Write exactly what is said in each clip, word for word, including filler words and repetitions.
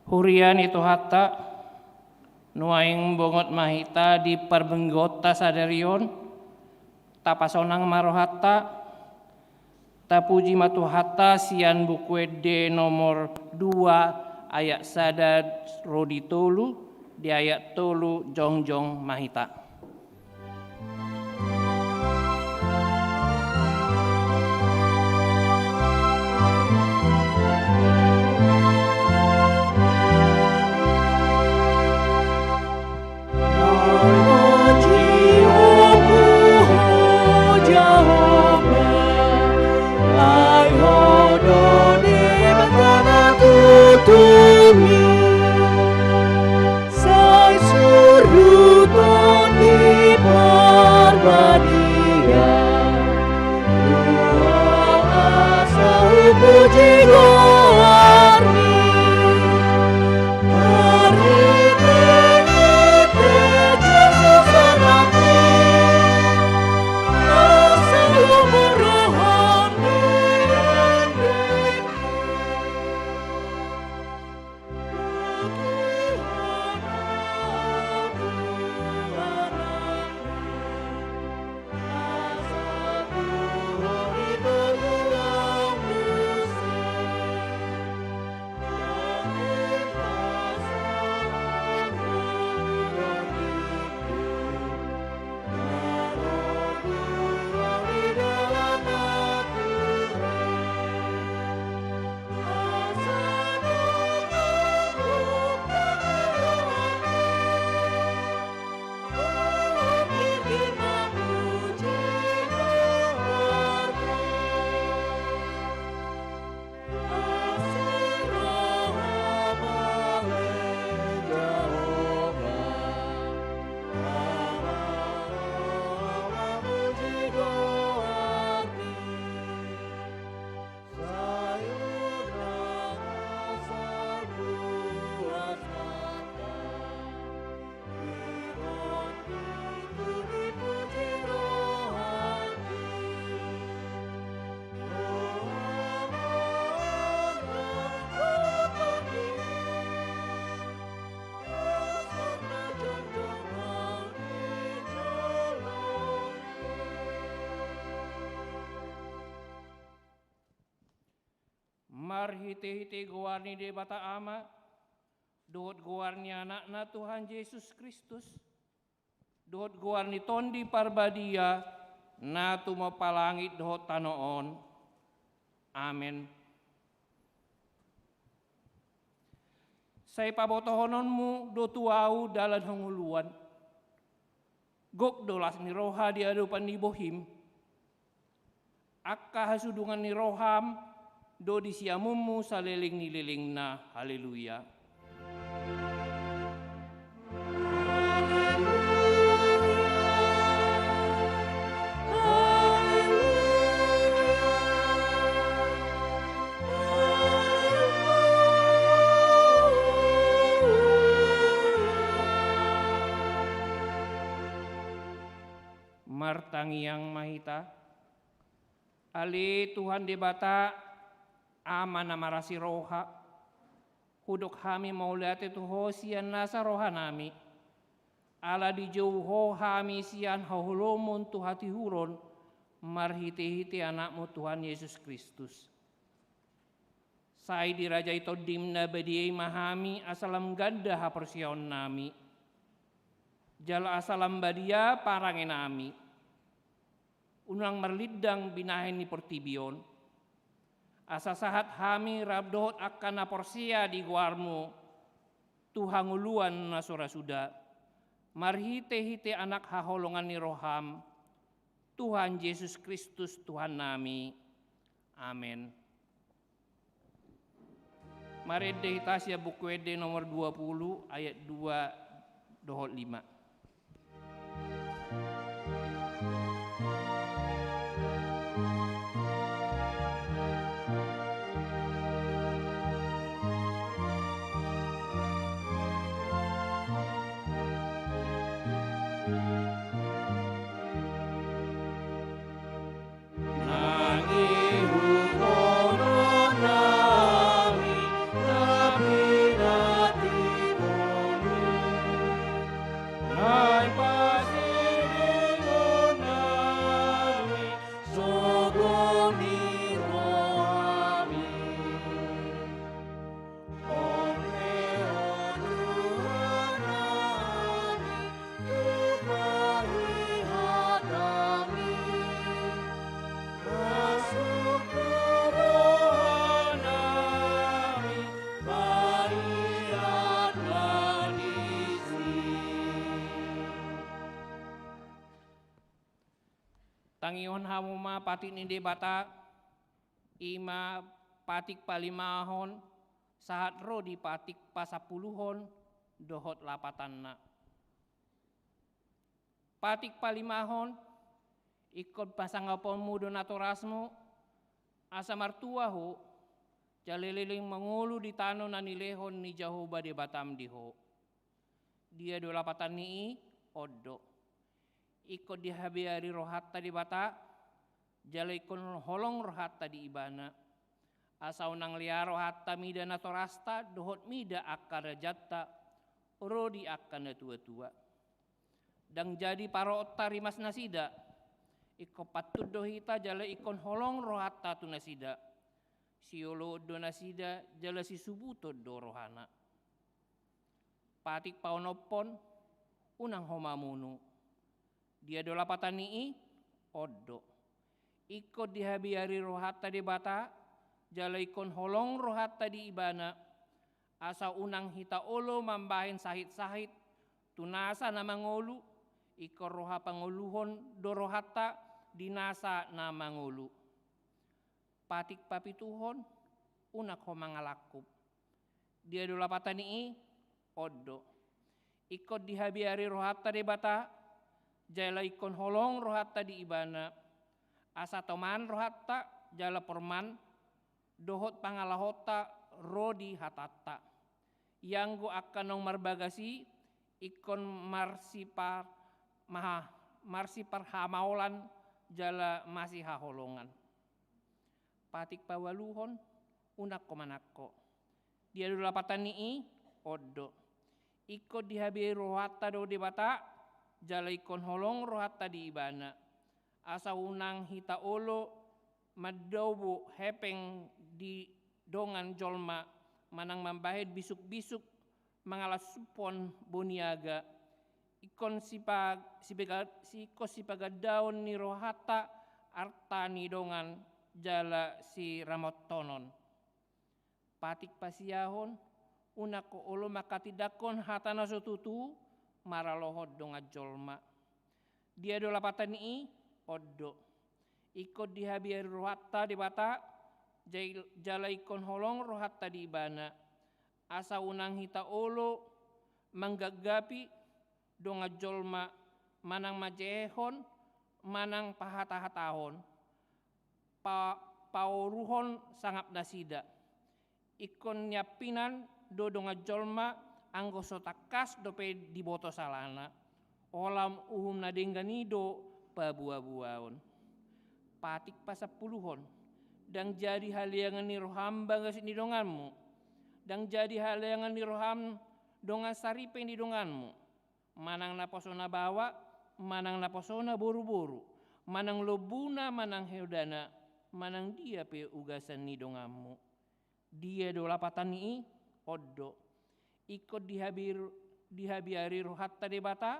Huria ni Tuhanta, nuaeng bongot ma hita di parmingguonta sadari on, tapasonang ma rohanta, tapuji ma Tuhanta sian Buku Ende nomor dua ayat sada ro di tolu, di ayat tolu jongjong ma hita. Sai surut on di Parbadia, asa hupuji goarMi. Marhitehite Jesus anakMi, asa luhut rohaM di hami. Marhitehite goar ni Debata Ama, dohot goar ni Anakna Tuhan Jesus Kristus, dohot goar ni Tondi Parbadia, na tumompa langit dohot tano on. Amen. Sai pabotohononmu do tu ahu dalan hangoluan. Gok do las ni roha di adopan ni bohim. Angka hasudungan ni roham do di siamunmu saleleng ni lelengna. Haleluya. Martangiang ma hita. Ale Tuhan Debata, Ama na marasi roha, hudok hami mauliate tu Ho sian nasa rohanami, ala dijou Ho hami sian haholomon tu hatihuron, marhitehite Anakmu Tuhan Jesus Kristus. Sai dirajai Tondim na badia i ma hami asa lam ganda haporseaonnami, jala asa lam badia parangenami. Unang marlindang binahen ni portibi on, asa sahat hami rap dohot angka na porsea di goarmu tu hangoluan na so ra suda, marhitehite Anak haholongan ni roham, Tuhan Jesus Kristus Tuhannami. Amen. Marende hita sian Buku Ende nomor dua puluh ayat dua dohot lima. Ihon hamu ma patik ni Debata, i ma patik palimahon, sahat ro di patik pasampuluhon, dohot lapatanna. Patik palimahon, ingkon pasangaponmu do natorasmu, asa martua ho, jala leleng mangolu di tano na nilehon ni Jahowa Debatam di ho. Dia do lapatan ni i? On do. Ingkon dihabiari rohanta Debata, jala ingkon holong rohanta di Ibana. Asa unang lea rohanta mida natorasta, dohot mida angka rajanta, ro di angka natuatua. Ndang jadi paroonta rimas nasida, ingkon pantun do hita jala ingkon holong rohanta tu nasida. Sioloon do nasida jala sisubuton do rohana. Patik paonomhon, unang ho mamunu. Dia do lapatan ni i? On do. Ingkon dihabiari rohanta Debata, jala ingkon holong rohanta di Ibana, asa unang hita olo mambahen sahit-sahit tu nasa na mangolu, ingkon roha pangoluhon do rohanta di nasa na mangolu. Patik papituhon, unang ho mangalangkup. Dia do lapatan ni i? On do. Ingkon dihabiari rohanta Debata, jala ingkon holong rohanta di Ibana, asa toman rohanta jala porman, dohot pangalahonta ro di hatanta. Ianggo angka naung marbagas i, ingkon marsipar-, maha-, marsiparhamaolan jala masihaholongan. Patik paualuhon, unang ho manangko. Dia do lapatan ni i? On do. Ingkon dihabiari rohanta do Debata, jala ingkon holong rohanta di Ibana. Asa unang hita olo mandobo hepeng di dongan jolma, manang mambahen bisuk-bisuk mangalangsuphon boniaga, ingkon sipa-, sipega-, si-, ingkon sipagandaon ni rohanta arta ni dongan jala siramotonon. Patik pasiahon, unang ho olo manghatindanghon hata na so tutu maralohon dongan jolma. Dia do lapatan ni i? On do. Ingkon dihabiari rohanta Debata, jai-, jala ingkon holong rohanta di Ibana. Asa unang hita olo mangganggapi dongan jolma, manang manjehehon, manang pahatahatahon, pa-, paoruhon sangap nasida. Ingkon niampinan do dongan jolma anggo so tangkas dope diboto salana. Holan uhum na denggan i do paboaboaon. Patik pasampuluhon. Ndang jadi haleangan ni roham bagas ni donganmu. Ndang jadi haleangan ni roham dongan saripe ni donganmu. Manang naposona baoa, manang naposona boruboru, manang lombuna, manang heodana, manang dia pe ugasan ni donganmu. Dia do lapatan ni i? On do. Ingkon dihabir-, dihabiari rohanta Debata,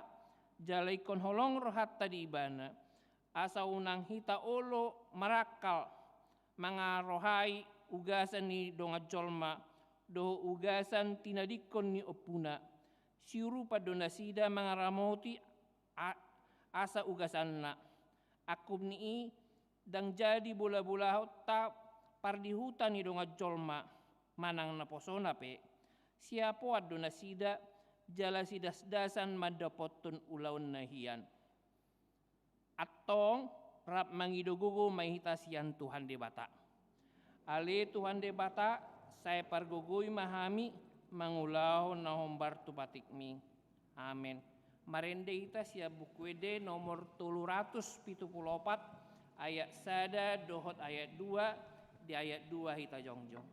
jala ingkon holong rohanta di Ibana. Asa unang hita olo marangkal mangarohai ugasan ni dongan jolma, dohot ugasan tinadingkon ni ompuna. Siurupan do nasida mangaramoti a-, asa ugasanna. Angkup ni i, ndang jadi bolabolaonta pardihuta ni dongan jolma, manang naposona pe. Siapoan do nasida, jala sidasdasan mandapothon ulaonna hian. Antong, rap mangido gogo ma hita sian Tuhan Debata. Ale Tuhan Debata, sai pargogoi ma hami mangulahon na hombar tu patikmi. Amen. Marende hita sian Buku Ende nomor tolu ratus pitu pulu opat, ayat sada dohot ayat dua, di ayat dua hita jongjong.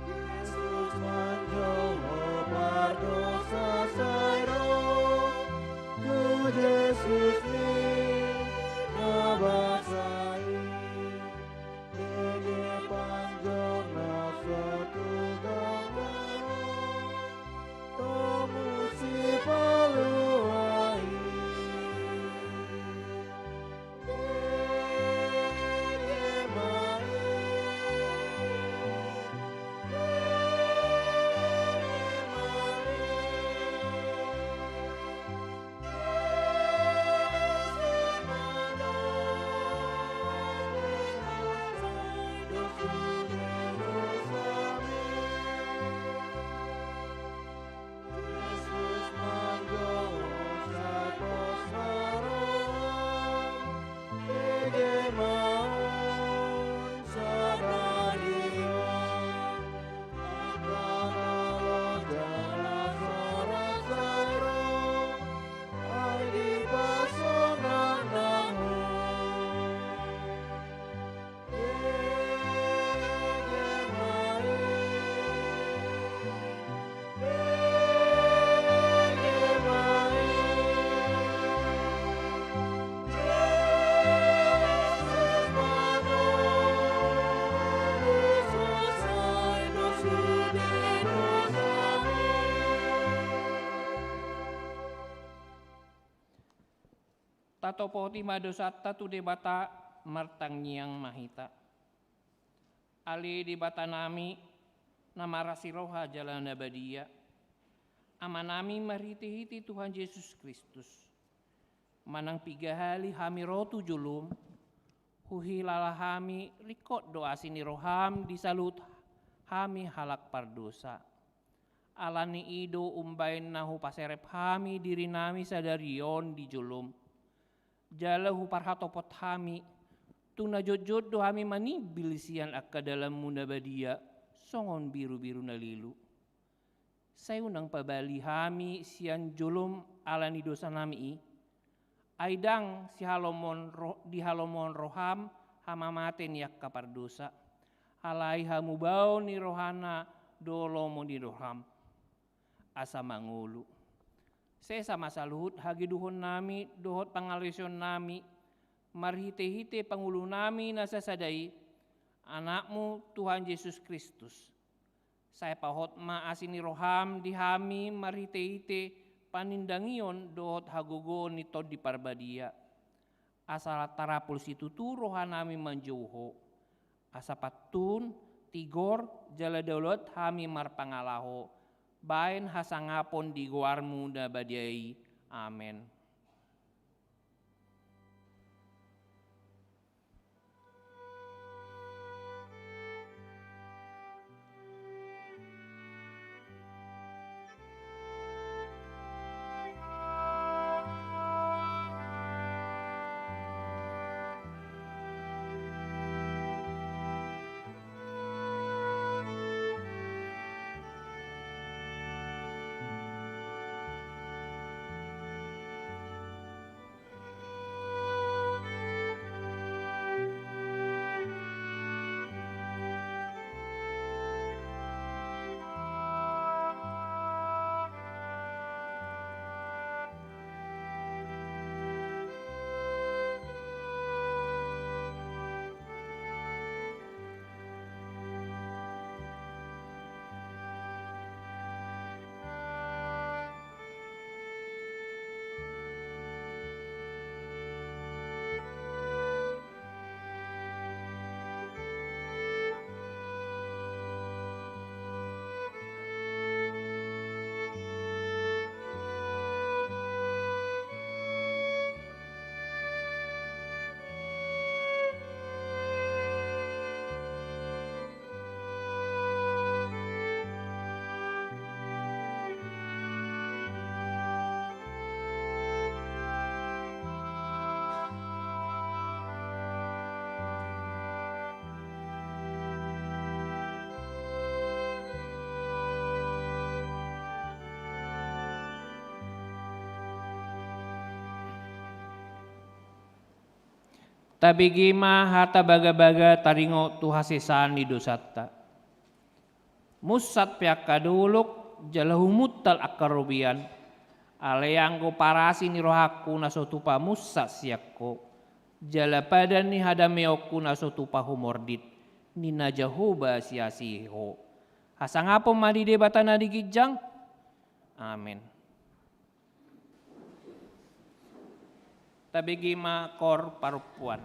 Jesus manjou pardosa sai ro, tu Jesus Hatopoti ma dosanta tu Debata, martangiang ma hita. Ale Debatanami, na marasi roha jala na badia, Amanami marhitehite Tuhan Jesus Kristus, manang piga hali hami ro tu jolom, huhilala hami ringkot do asi ni roham di saluhut hami halak pardosa. Ala ni i do umbahen na hupaserep hami dirinami sadari on di jolom, jala huparhatopot hami, tu na jotjot do hami manimbil sian angka dalanmu na badia, songon birubiru na lilu. Sai unang pabali hami sian jolom ala ni dosanami i, ai ndang sihalomohon ro-, dihalomohon roham hamamate ni angka pardosa, alai hamubaon ni rohana do lomo ni roham. Asa mangolu. Sesa ma saluhut hageduhonnami dohot pangalaosionnami, marhitehite pangulunami na sasada i, Anakmu Tuhan Jesus Kristus. Sai pahot ma asi ni roham di hami marhitehite panindangion dohot hagogoon ni Tondi Parbadia. Asa tarapul situtu rohanami manjou Ho. Asa pantun, tigor, jala daulot hami marpangalaho, bahen hasangapon di goarmu na badia i. Amen. Tabege ma hata bagabaga taringot tu hasesaan ni dosanta. Munsat pe angka dolok, jala humuntal angka robean. Alai anggo parasi ni rohangku na so tupa munsat sian Ho, jala padan ni hadameonku na so tupa humordit, ninna Jahowa siasi Ho. Hasangapon ma di Debata na di ginjang. Amen. Tabege ma koor parompuan.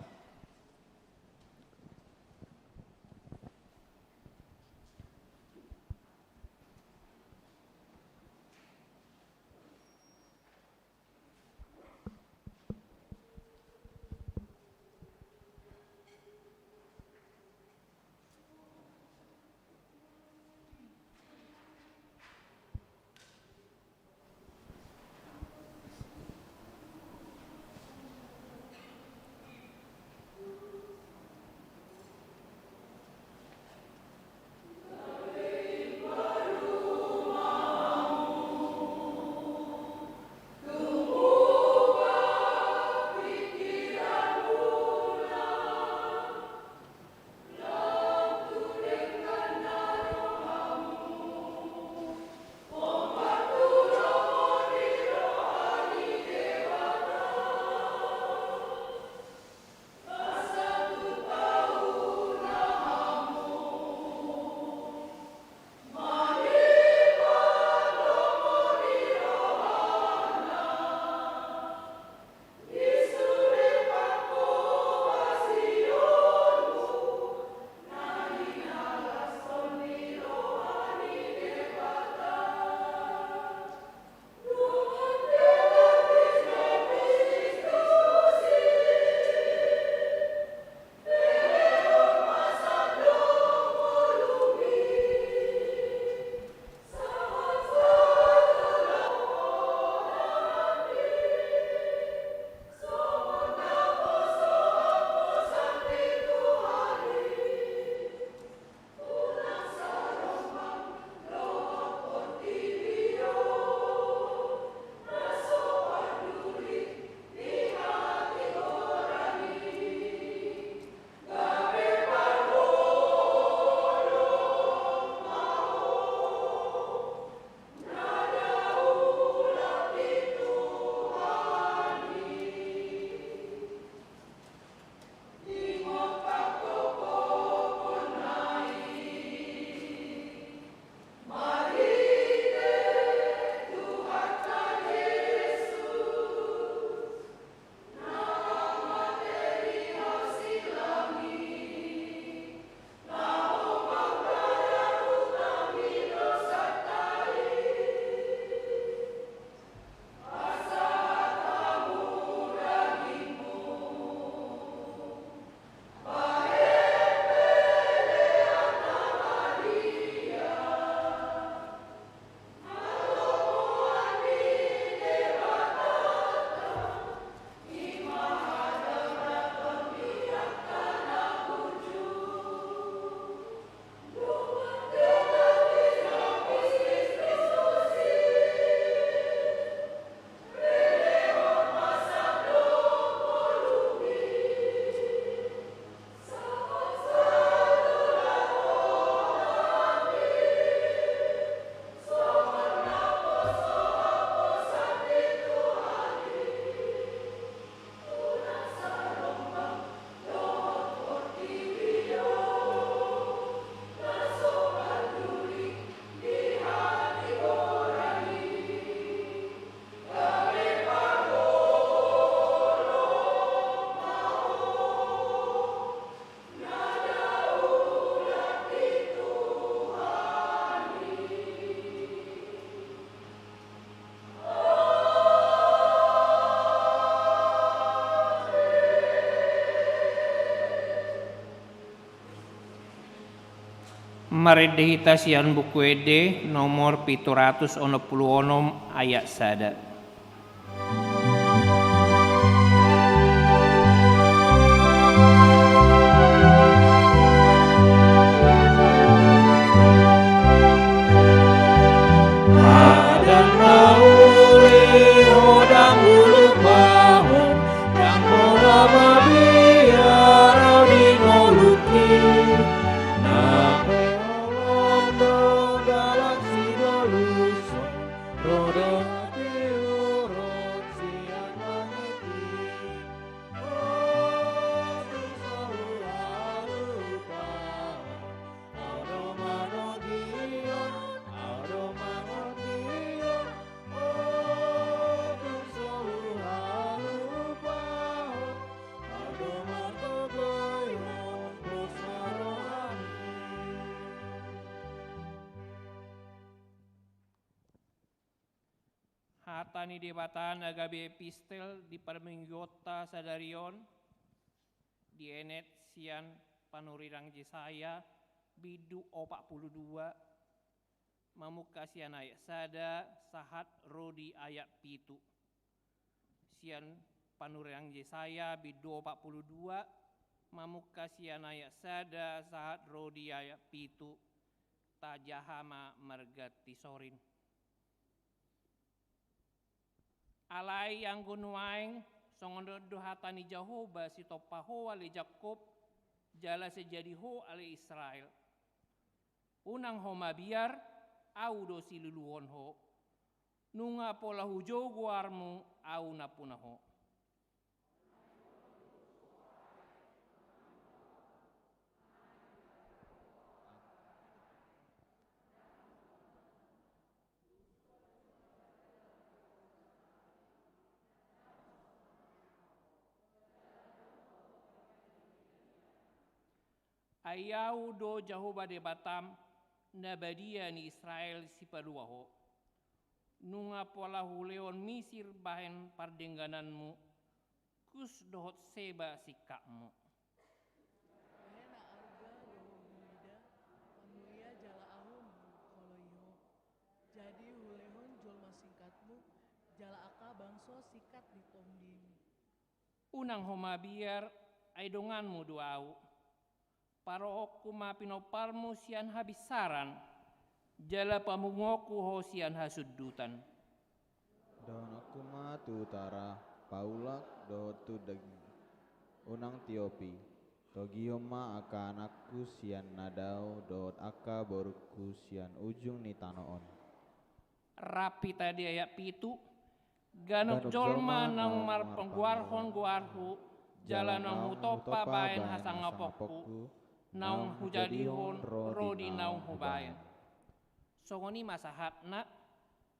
Marende hita sian Buku Ende nomor pitu ratus onom pulu onom, ayat sada. Hata ni Debata na gabe epistel di parmingguonta sadari on, dienet sian panurirang Jesaya, bindu opat pulu dua, mamungka sian ayat sada sahat ro di ayat pitu. Sian panurirang Jesaya, bindu opat pulu dua, mamungka sian ayat sada sahat ro di ayat pitu. Tajaha ma marganti sorin. Alai anggo nuaeng, songon on do hata ni Jahowa: Sitompa ho ale Jakkob, jala sijadi ho ale Israel. Unang ho mabiar, Ahu do siluluhon ho. Nunga pola hujou goarmu, Ahu nampuna ho. Ai Ahu do Jahowa Debatam, na badia ni Israel, Sipalua ho. Nunga pola hulehon Misir bahen pardenggananmu, Kus dohot Seba singkapmu. Bahen na arga do ho huida, pamulia jala Ahu mangoloi ho. Jadi hulehon jolma singkapmu, jala angka bangso singkap di tondimi. Unang ho mabiar, ai donganmu do Ahu. Parohonku ma pinomparmu sian habinsaran, jala pamunguonku ho sian hasundutan. Dohononku ma tu utara, paulak dohot tu daging, unang tiopi. Togihon ma angka anakku sian na dao dohot angka borungku sian ujung ni tano on. Rap hita di ayat pitu. Ganup jolma naung marpanggoarhon goarhu, jala naung hutompa bahen hasangaponku, naung hujadihon ro di naung hubahen. Songon i ma sahatna.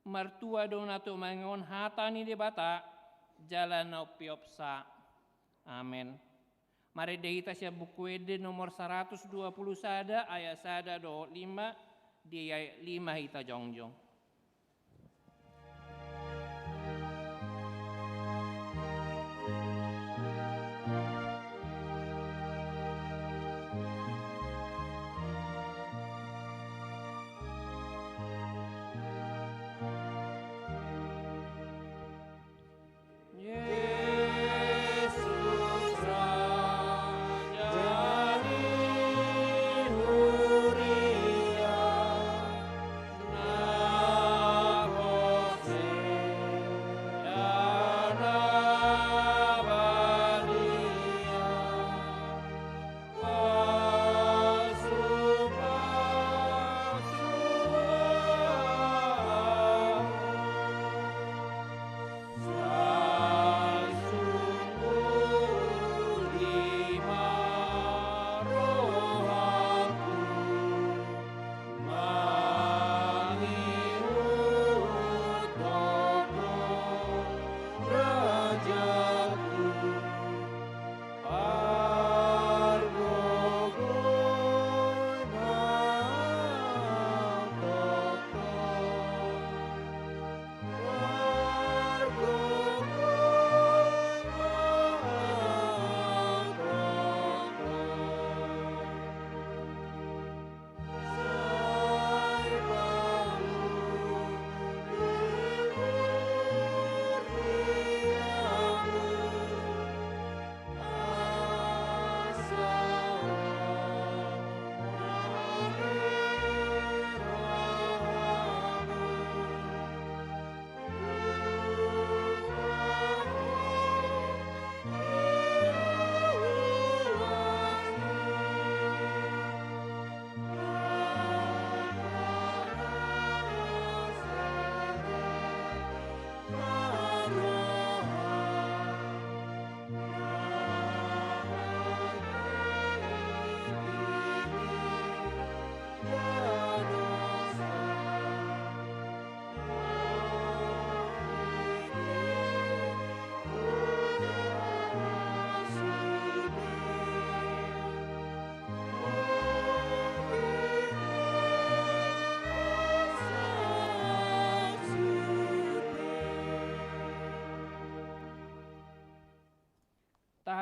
Martua do na tumangihon hata ni Debata, jala na umpeopsa. Amen. Marende hita sian Buku Ende nomor saratus dua pulu sada, ayat sada dohot lima, di ayat lima hita jongjong.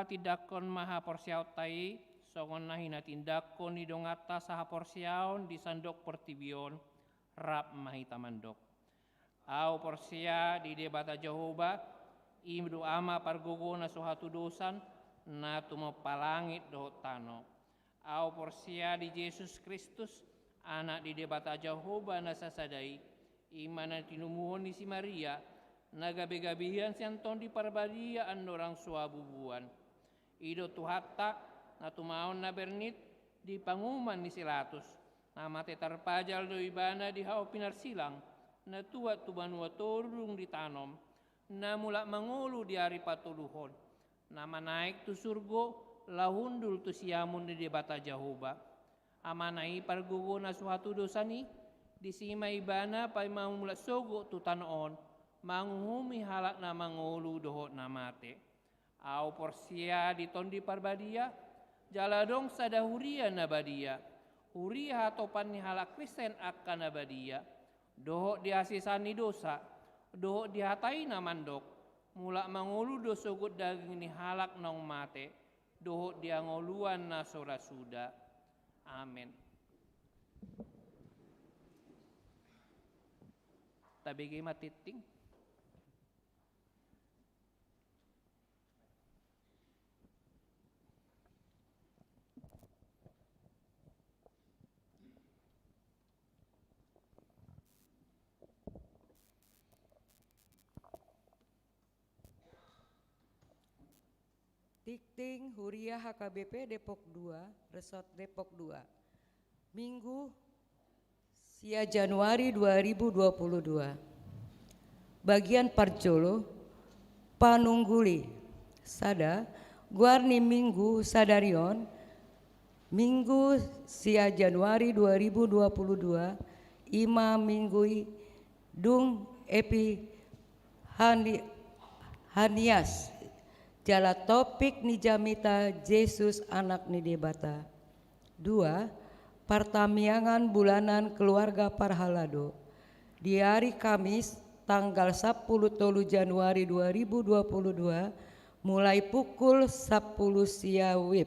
Tindangkon ma haporseaonta i, songon na hinatindangkon ni donganta sahaporseaon di sandok portibi on, rap ma hita mandok. Ahu porsea di Debata Jahowa, i do Ama pargogo na so hatudosan, na tumompa langit dohot tano. Ahu porsea di Jesus Kristus, Anak di Debata Jahowa na sasada i, i ma na tinumuhon ni si Maria, na gabe gabean sian Tondi Parbadia andorang so habubuan. I do Tuhanta, na tumaon na bernit di panguhuman ni si Latus, na mate tarpajal do Ibana di hau pinarsilang, na tuat tu banua toru dung ditanom, na mulak mangolu di ari patoluhon, na manaek tu surgo, laho hundul tu siamun ni Debata Jahowa. Amana i pargogo na so hatudosan i, disi ma Ibana paima mulak sogot tu tano on, manguhumi halak na mangolu dohot na mate. Ahu porsea di Tondi Parbadia, jala adong sada huria na badia, huria hatopan ni halak Kristen angka na badia, dohot di hasesaan ni dosa, dohot di hata i na mandok, mulak mangolu do sogot daging ni halak naung mate, dohot di hangoluan na so ra suda. Amen. Tabege ma tingting. Tingting Huria H K B P Depok dua, Resort Depok dua. Minggu sia Januari dua ribu dua puluh dua. Bagian parjolo, panungguli. Sada, goar ni Minggu sadari on, Minggu sia Januari dua ribu dua puluh dua, i ma Minggu i dung Epi- Hani-, Hanias, jala topik ni jamita Jesus Anak ni Debata. Dua, partamiangan bulanan keluarga parhalado. Di ari Kamis, tanggal sampulu tolu Januari dua ribu dua puluh dua, mulai pukul sampulu sia wib.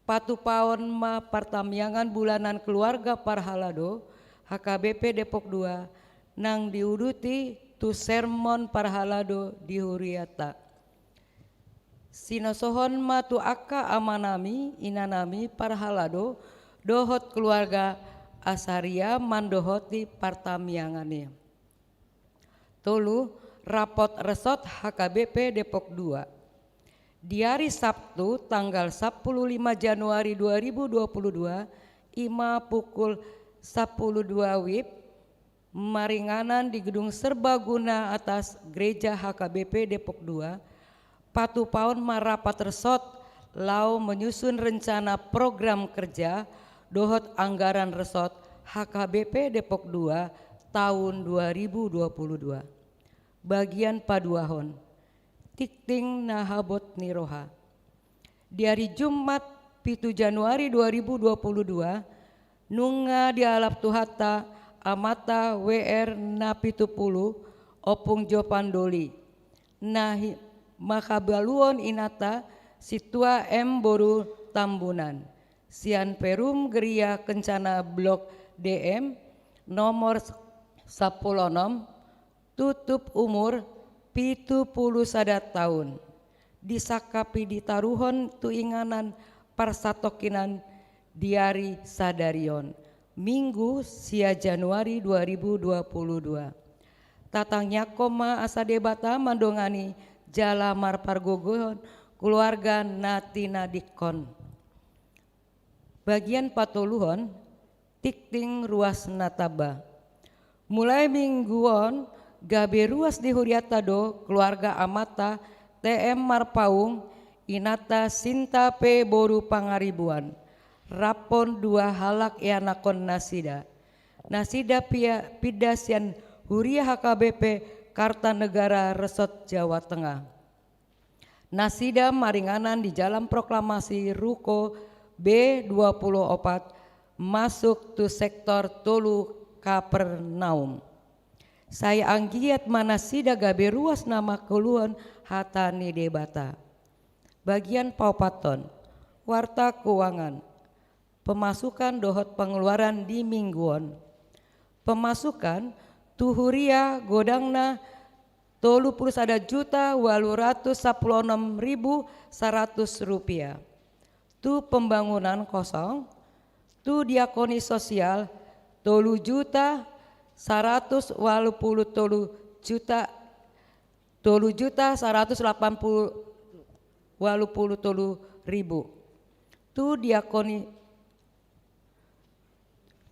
Patupaon ma partamiangan bulanan keluarga parhalado H K B P Depok dua, nang diuduti tu sermon parhalado di huriata. Sinosohon ma tu angka amanami, inanami, parhalado, dohot keluarga Asaria mandohoti partamiangan i. Tolu, rapot Resort H K B P Depok dua. Di ari Sabtu, tanggal sampulu lima Januari dua ribu dua puluh dua, i ma pukul sampulu dua wib, maringanan di Gedung Serbaguna Atas Gereja H K B P Depok dua, patupaon ma rapat Resort laho menyusun rencana program kerja dohot anggaran Resort H K B P Depok dua tahun dua ribu dua puluh dua. Bagian paduahon. Tingting na habot ni roha. Di ari Jumat, pitu Januari dua ribu dua puluh dua, nunga dialap Tuhanta amanta W R na pitu pulu, Ompung Jopan Doli, na hi-, manghabaluhon inanta Sintua M boru Tambunan, sian Perum Geria Kencana Blok D M, nomor sampulu onom, tutup umur pitu pulu sada taon. Disangkapi ditaruhon tu inganan parsatongkinan di ari sadari on, Minggu sia Januari dua ribu dua puluh dua. Tatangiangkon ma asa Debata mandongani jala marpargogohon keluarga na tinadingkon. Bagian patoluhon, tingting ruas na tamba. Mulai Minggu on, gabe ruas di hurianta do keluarga amanta T M Marpaung, inanta Sinta P boru Pangaribuan, rap dohot dua halak ianakhon nasida. Nasida pia-, pinda sian huria H K B P Kartanegara Resort Jawa Tengah. Nasida maringanan di Jalan Proklamasi, ruko B dua pulu opat, masuk tu sektor tolu Kapernaum. Sai anggiat ma nasida gabe ruas na manghaluhon hata ni Debata. Bagian paopathon, warta keuangan, pemasukan dohot pengeluaran di minggu on. Pemasukan tu huria godangna tolu pulu sada juta ualu ratus sampulu onom ribu saratus rupiah. Tu pembangunan kosong, tu diakoni sosial tolu juta saratus ualu pulu tolu juta, tolu juta saratus lapan pulu ualu pulu tolu ribu. Tu diakoni,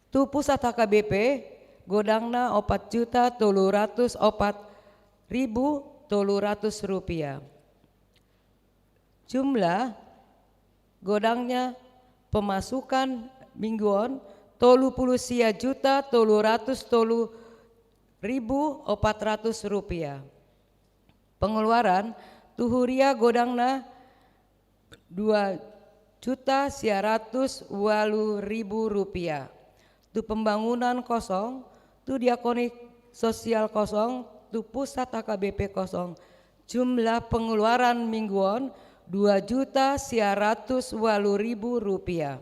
tu pusat H K B P godangna opat juta tolu ratus opat ribu tolu ratus rupiah. Jumlah godangnya pemasukan minggu on tolu pulu sia juta tolu ratus tolu ribu opat ratus rupiah. Pengeluaran tu huria godangna dua juta sia ratus ualu ribu rupiah. Tu pembangunan kosong, tu diakoni sosial kosong, tu pusat H K B P kosong. Jumlah pengeluaran minggu on dua juta sia ratus ualu ribu rupiah.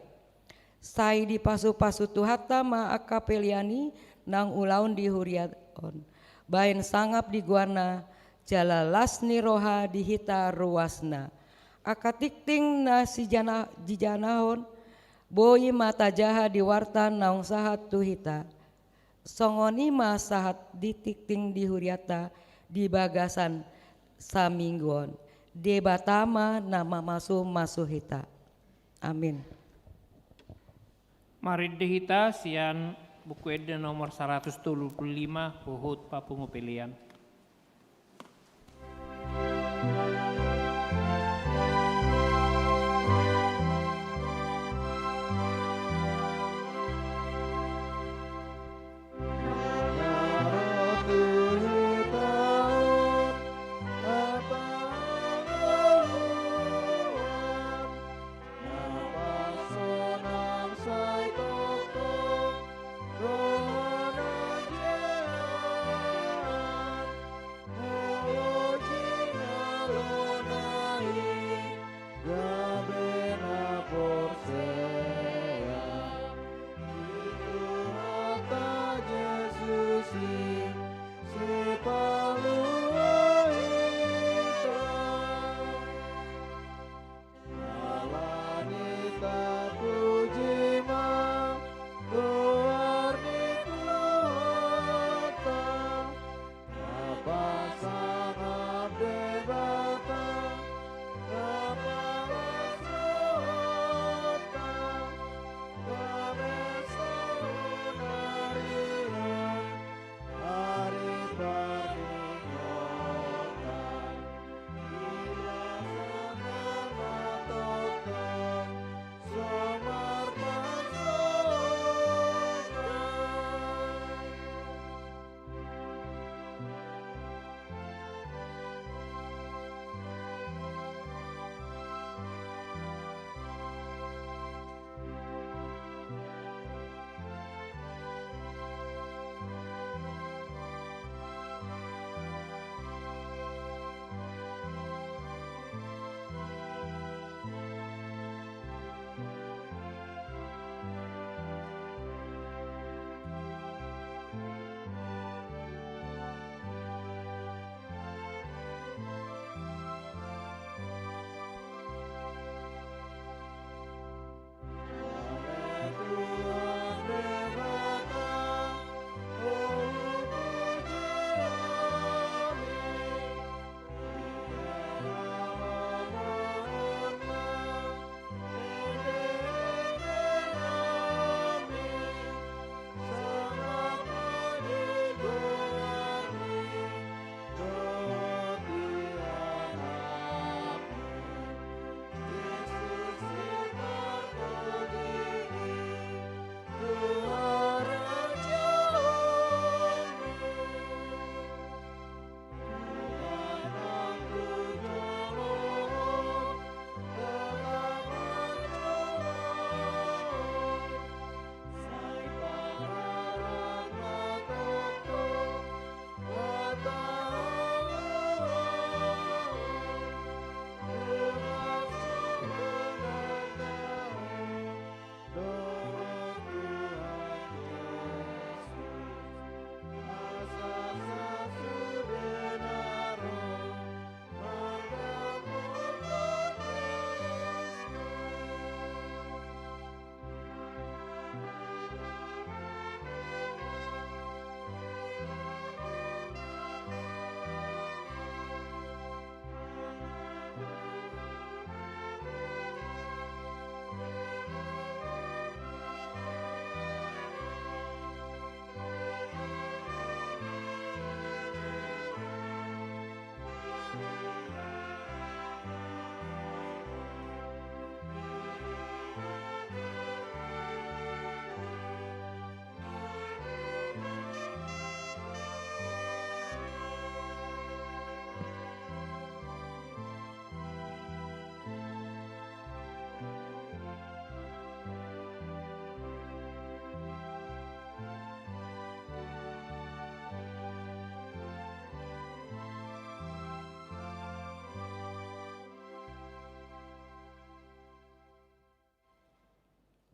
Sai dipasupasu Tuhanta ma angka pelean i naung ulaon di huria on. Baen sangap di goarna jala las ni roha di hita ruasna. Angka tingting na sijana-, jijanahon, boi ma tajaha di warta naung sahat tu hita. Songon i ma sahat di tingting di hurianta di bagasan saminggu on. Debata ma na mamasumasu hita. Amin. Marende hita sian Buku Ende nomor saratus tolu pulu lima, huhut papungu pelean.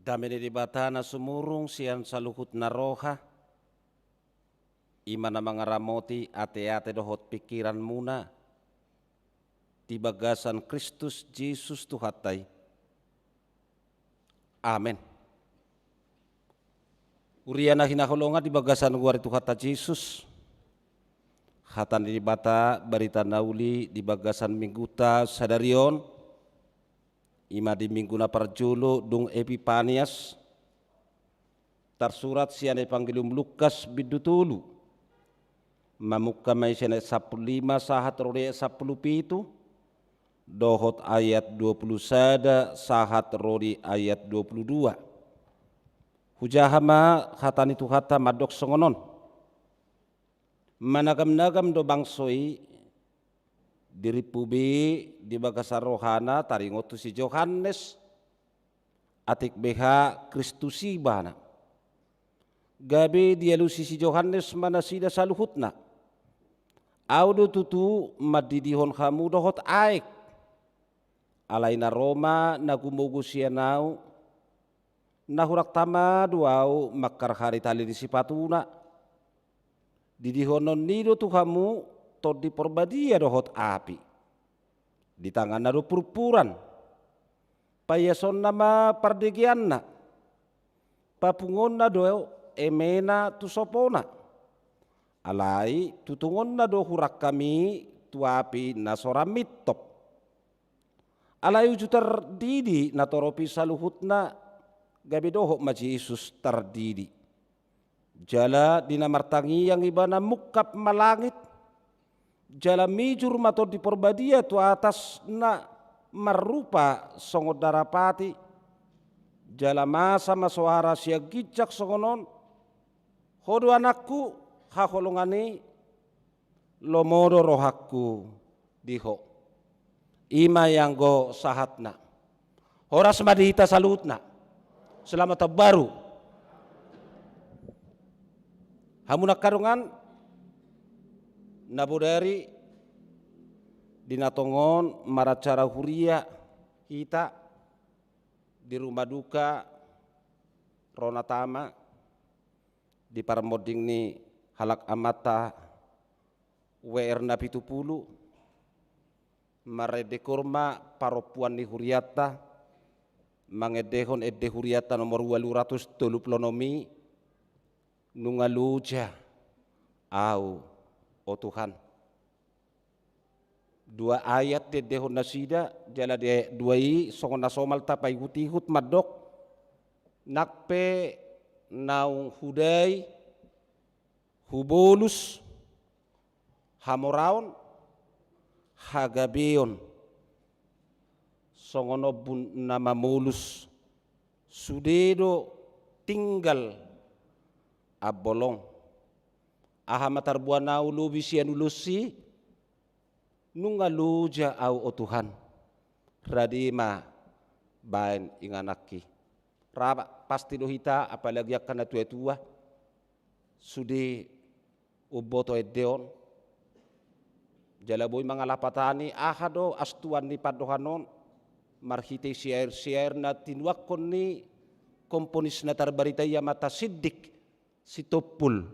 Dame ni Debata na sumurung sian saluhutna roha, i ma na mangaramoti ateate dohot pingkiranmuna di bagasan Kristus Jesus Tuhanta i. Amen. Huria na hinaholongan di bagasan goar ni Tuhanta Jesus, hata ni Debata barita na uli di bagasan mingguta sadari on, i ma di minggu na parjolo dung Epipanias, tarsurat sian Evangelium Lukas bindu tolu. Mamungka ma i sian ayat sampulu lima sahat ro di ayat sampulu pitu, dohot ayat dua pulu sada sahat ro di ayat dua pulu dua. Hujaha ma hata ni Tuhanta mandok songon on. Managamnagam do bangso i, dirimpu be di bagasan rohana taringot tu si Johannes, atik beha Kristus ibana. Gabe dialusi si Johannes ma nasida saluhutna. Ahu do tutu mandidihon hamu dohot aek. Alai na ro ma na gumogo sian ahu, na hurang tama do ahu mangkarhari tali ni sipatuna. Didihononna i do tu hamu Tondi Porbadia dohot api. Di tanganna do purpuran. Paiasonna ma pardegeanna. Papunguonna do emena tu sopona. Alai tutungonna do hurang hami tu api na so ra mintop. Alai uju tardidi natorop i saluhutna, gabe dohot ma Jesus tardidi. Jala di na martangiang ibana mungkap ma langit, jala mijur ma Tondi Porbadia tu atasna marrupa songon darapati, jala masa ma soara sian ginjang songon on: Ho do anakku haholongan i, lomo do rohangku di ho. I ma i anggo sahatna. Horas ma di hita saluhutna. Selamat tahun baru. Hamu angka dongan, na bodari di na tongon maracara huria hita di rumah duka Rona Tama, di parmonding ni halak amanta W R na pitu pulu, marende kurma parompuan ni hurianta, mangendehon ende hurianta nomor ualu ratus tolu pulu onom i: Nunga loja ahu, o Tuhan. Dua ayat diendehon nasida, jala di ayat dua i songon na somal tapaihutihut mandok: Nang pe naung hudai hubolus hamoraon, hagabeon, songon ombun na mamolus, sude do tinggal ambolong. Aha ma tarboan ahu lobi sian ulos i? Nunga loja ahu, o Tuhan. Rade ma baen ingananki. Ra pasti do hita, apalagi angka na tuatua, sude umboto ende on. Jala boi mangalapatani aha do astuan ni pandohan on marhite syair-syair na tinuanghon ni komponis na tarbarita i, Amanta Sindik Sitompul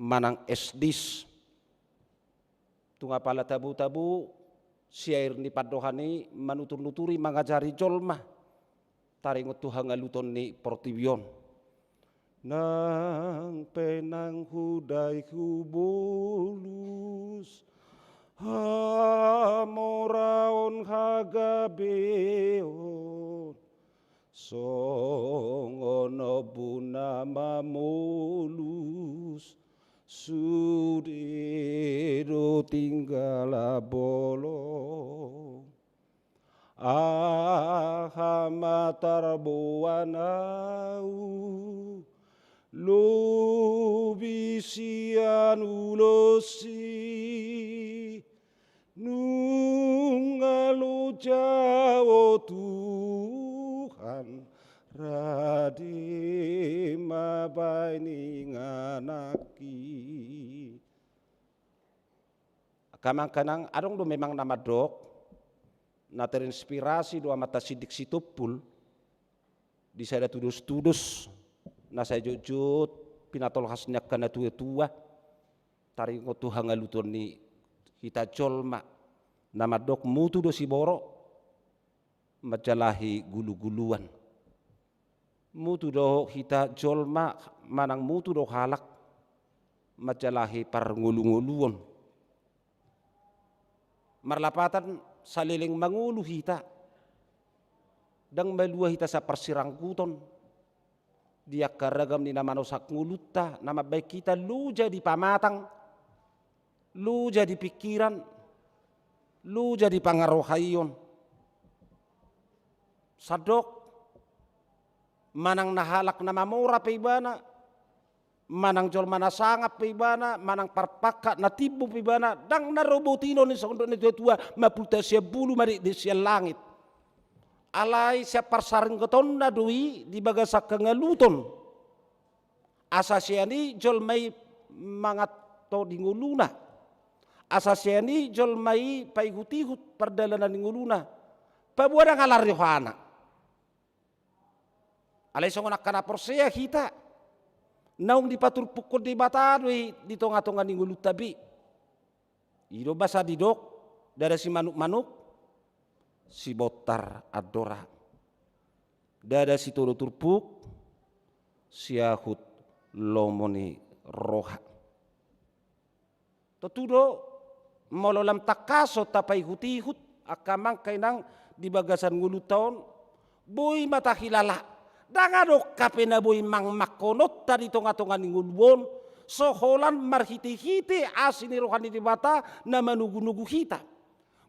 manang Esdis. Tung apala tabo-tabo syair ni pandohan i manuturnuturi, mangajari jolma taringot tu hangaluton ni portibi on. Nang pe naung hudai hubolus hamoraon, hagabeon, songon ombun na mamolus, sude do tinggal ambolong. Aha ma tarboan ahu lobi sian ulos i? Nunga loja, o Tuhan, rade ma baen ingananki. Angka amang, angka inang, adong do memang na mandok na terinspirasi do Amanta Sindik Sitompul di sada tudos-tudos na sai jotjot pinatolhas ni angka na tua-tua, taringot tu hangaluton ni hita jolma, na mandok mutu do siboro manjalahi gulu-guluan. Mutu do hita jolma manang mutu do halak manjalahi parngolu-ngoluon. Marlapatan saleleng mangolu hita, ndang malua hita sian parsirangguton di angka ragam ni na manosak ngolunta, na mambahen hita loja di pamatang, loja di pingkiran, loja di pangarohaion. Sandok, manang na halak na mamora pe ibana, manang jolma na sangap pe ibana, manang parpangkat na timbo pe ibana, ndang na ro boti do ni songon dok ni tua-tua, mapulta sian bulu, madekdek sian langit. Alai sian parsirangkutonna do i di bagasan hangaluton. Asa sian i jolma i manganto di ngoluna. Asa sian i jolma i paihut-ihut pardalanan ni ngoluna. Paboa ndang ala ni rohana. Alai songon angka na porsea hita, naung dipaturpukhon Debata do i di tonga-tonga ni ngolunta be. I do basa didok, ndada simanuk-manuk, sibontar andora. Ndada sitolu turpuk, siahut lomo ni roha. Tontu do, molo lam tangkaso tapaihut-ihut, angka amang inang di bagasan ngolunta on, boi ma tahilala. Ndang adong hape na boi mangmangkononta di tonga-tonga ni ngolu on, so holan marhite-hite asi ni roha ni Debata na manogu-nogu hita.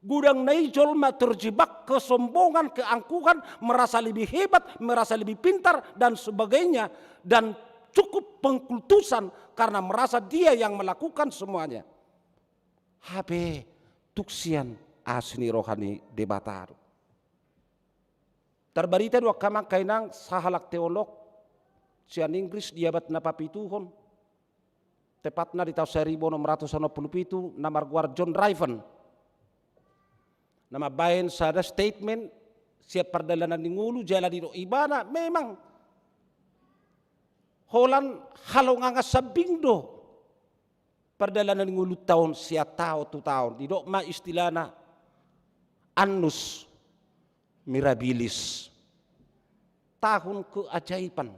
Godang nai jolma terjebak kesombongan, keangkuhan, merasa lebih hebat, merasa lebih pintar, dan sebagainya, dan cukup pengkultusan karena merasa dia yang melakukan semuanya. Hape tung sian asi ni roha ni Debata do. Tarbarita do angka amang inang sahalak teolog sian Inggris di abad na papituhon, tepatna di taon saribu onom ratus onom pulu pitu, na margoar John Ryven, na mambahen sada statement sian pardalanan ni ngolu jala didok ibana memang holan halongangan sambing do pardalanan ni ngolunta on sian taon tu taon. Didok ma istilahna annus mirabilis, tahun keajaiban,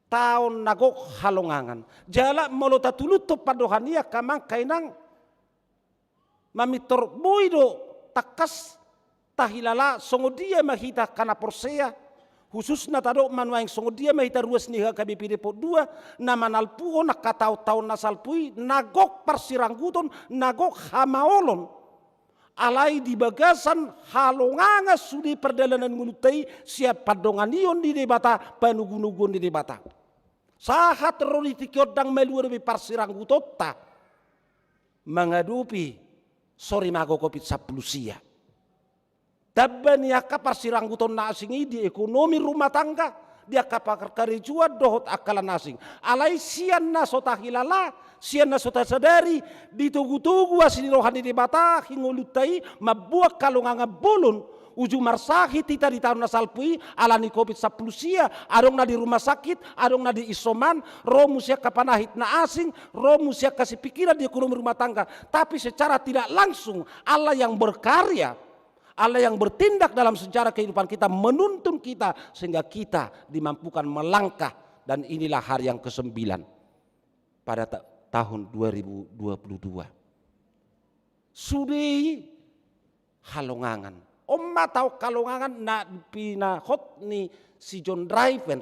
taon na gok halongangan. Jala molo tatuluthon pandohan i angka amang inang, mamintor boi do tangkas tahilala songon dia ma hita angka na porsea, khususna tadok ma nuaeng songon dia ma hita ruas ni H K B P Depok dua, na manalpuhon angka taon-taon na salpu i, na gok parsirangguton, na gok hamaolon. Alai di bagasan halongangan sude pardalanan ngolunta i sian pandonganion ni Debata, panogu-noguon ni Debata. Sahat ro di tingki on ndang malua dope parsiranggutonta mangadopi so rimago Covid sampulu sia. Tamba ni angka parsirangguton na asing i di ekonomi rumah tangga, di angka parkarejoan dohot angka na asing. Alai sian na so tahilala, sian na so tasadari, ditogu-togu asi ni roha ni Debata hingolunta i, mamboan halongangan bolon. Uju marsahit hita di taon na salpu i ala ni Covid sampulu sia, adong na di rumah sakit, adong na di isoman, ro muse angka panahit na asing, ro muse angka sipingkiran di ekonomi rumah tangga. Tapi secara tidak langsung, Allah yang berkarya, Allah yang bertindak dalam sejarah kehidupan kita, menuntun kita sehingga kita dimampukan melangkah. Dan inilah hari yang kesembilan pada ta-, tahun dua ribu dua puluh dua. Sude i halongangan. On ma taon halongangan na pinahot ni si John Ryven.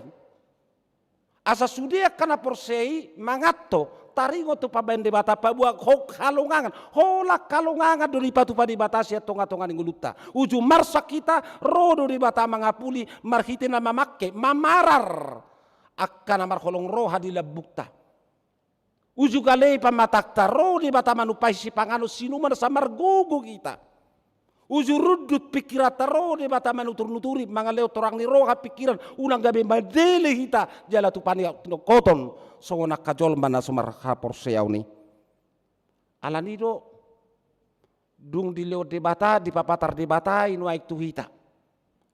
Asa sude angka na porsea i manganto taringot tu pambahen Debata, paboa gok halongangan, holan halongangan do dipatupa Debata sian tonga-tonga ni ngolunta. Uju marsak hita, ro do Debata mangapuli marhite na mamangke, mamarar angka na marholong roha di lambungta. Uju gale pamatangta, ro Debata manumpahi sipanganon sinuman asa margogo hita. Uju rundut pingkiranta, ro Debata manutur-nuturi, mangalehon torang ni roha pingkiran, unang gabe mandele hita jala tu paningkoton songon angka jolma na so marhaporseaon i. Ala ni do, dung dilehon Debata, dipapatar Debata i nuaeng tu hita.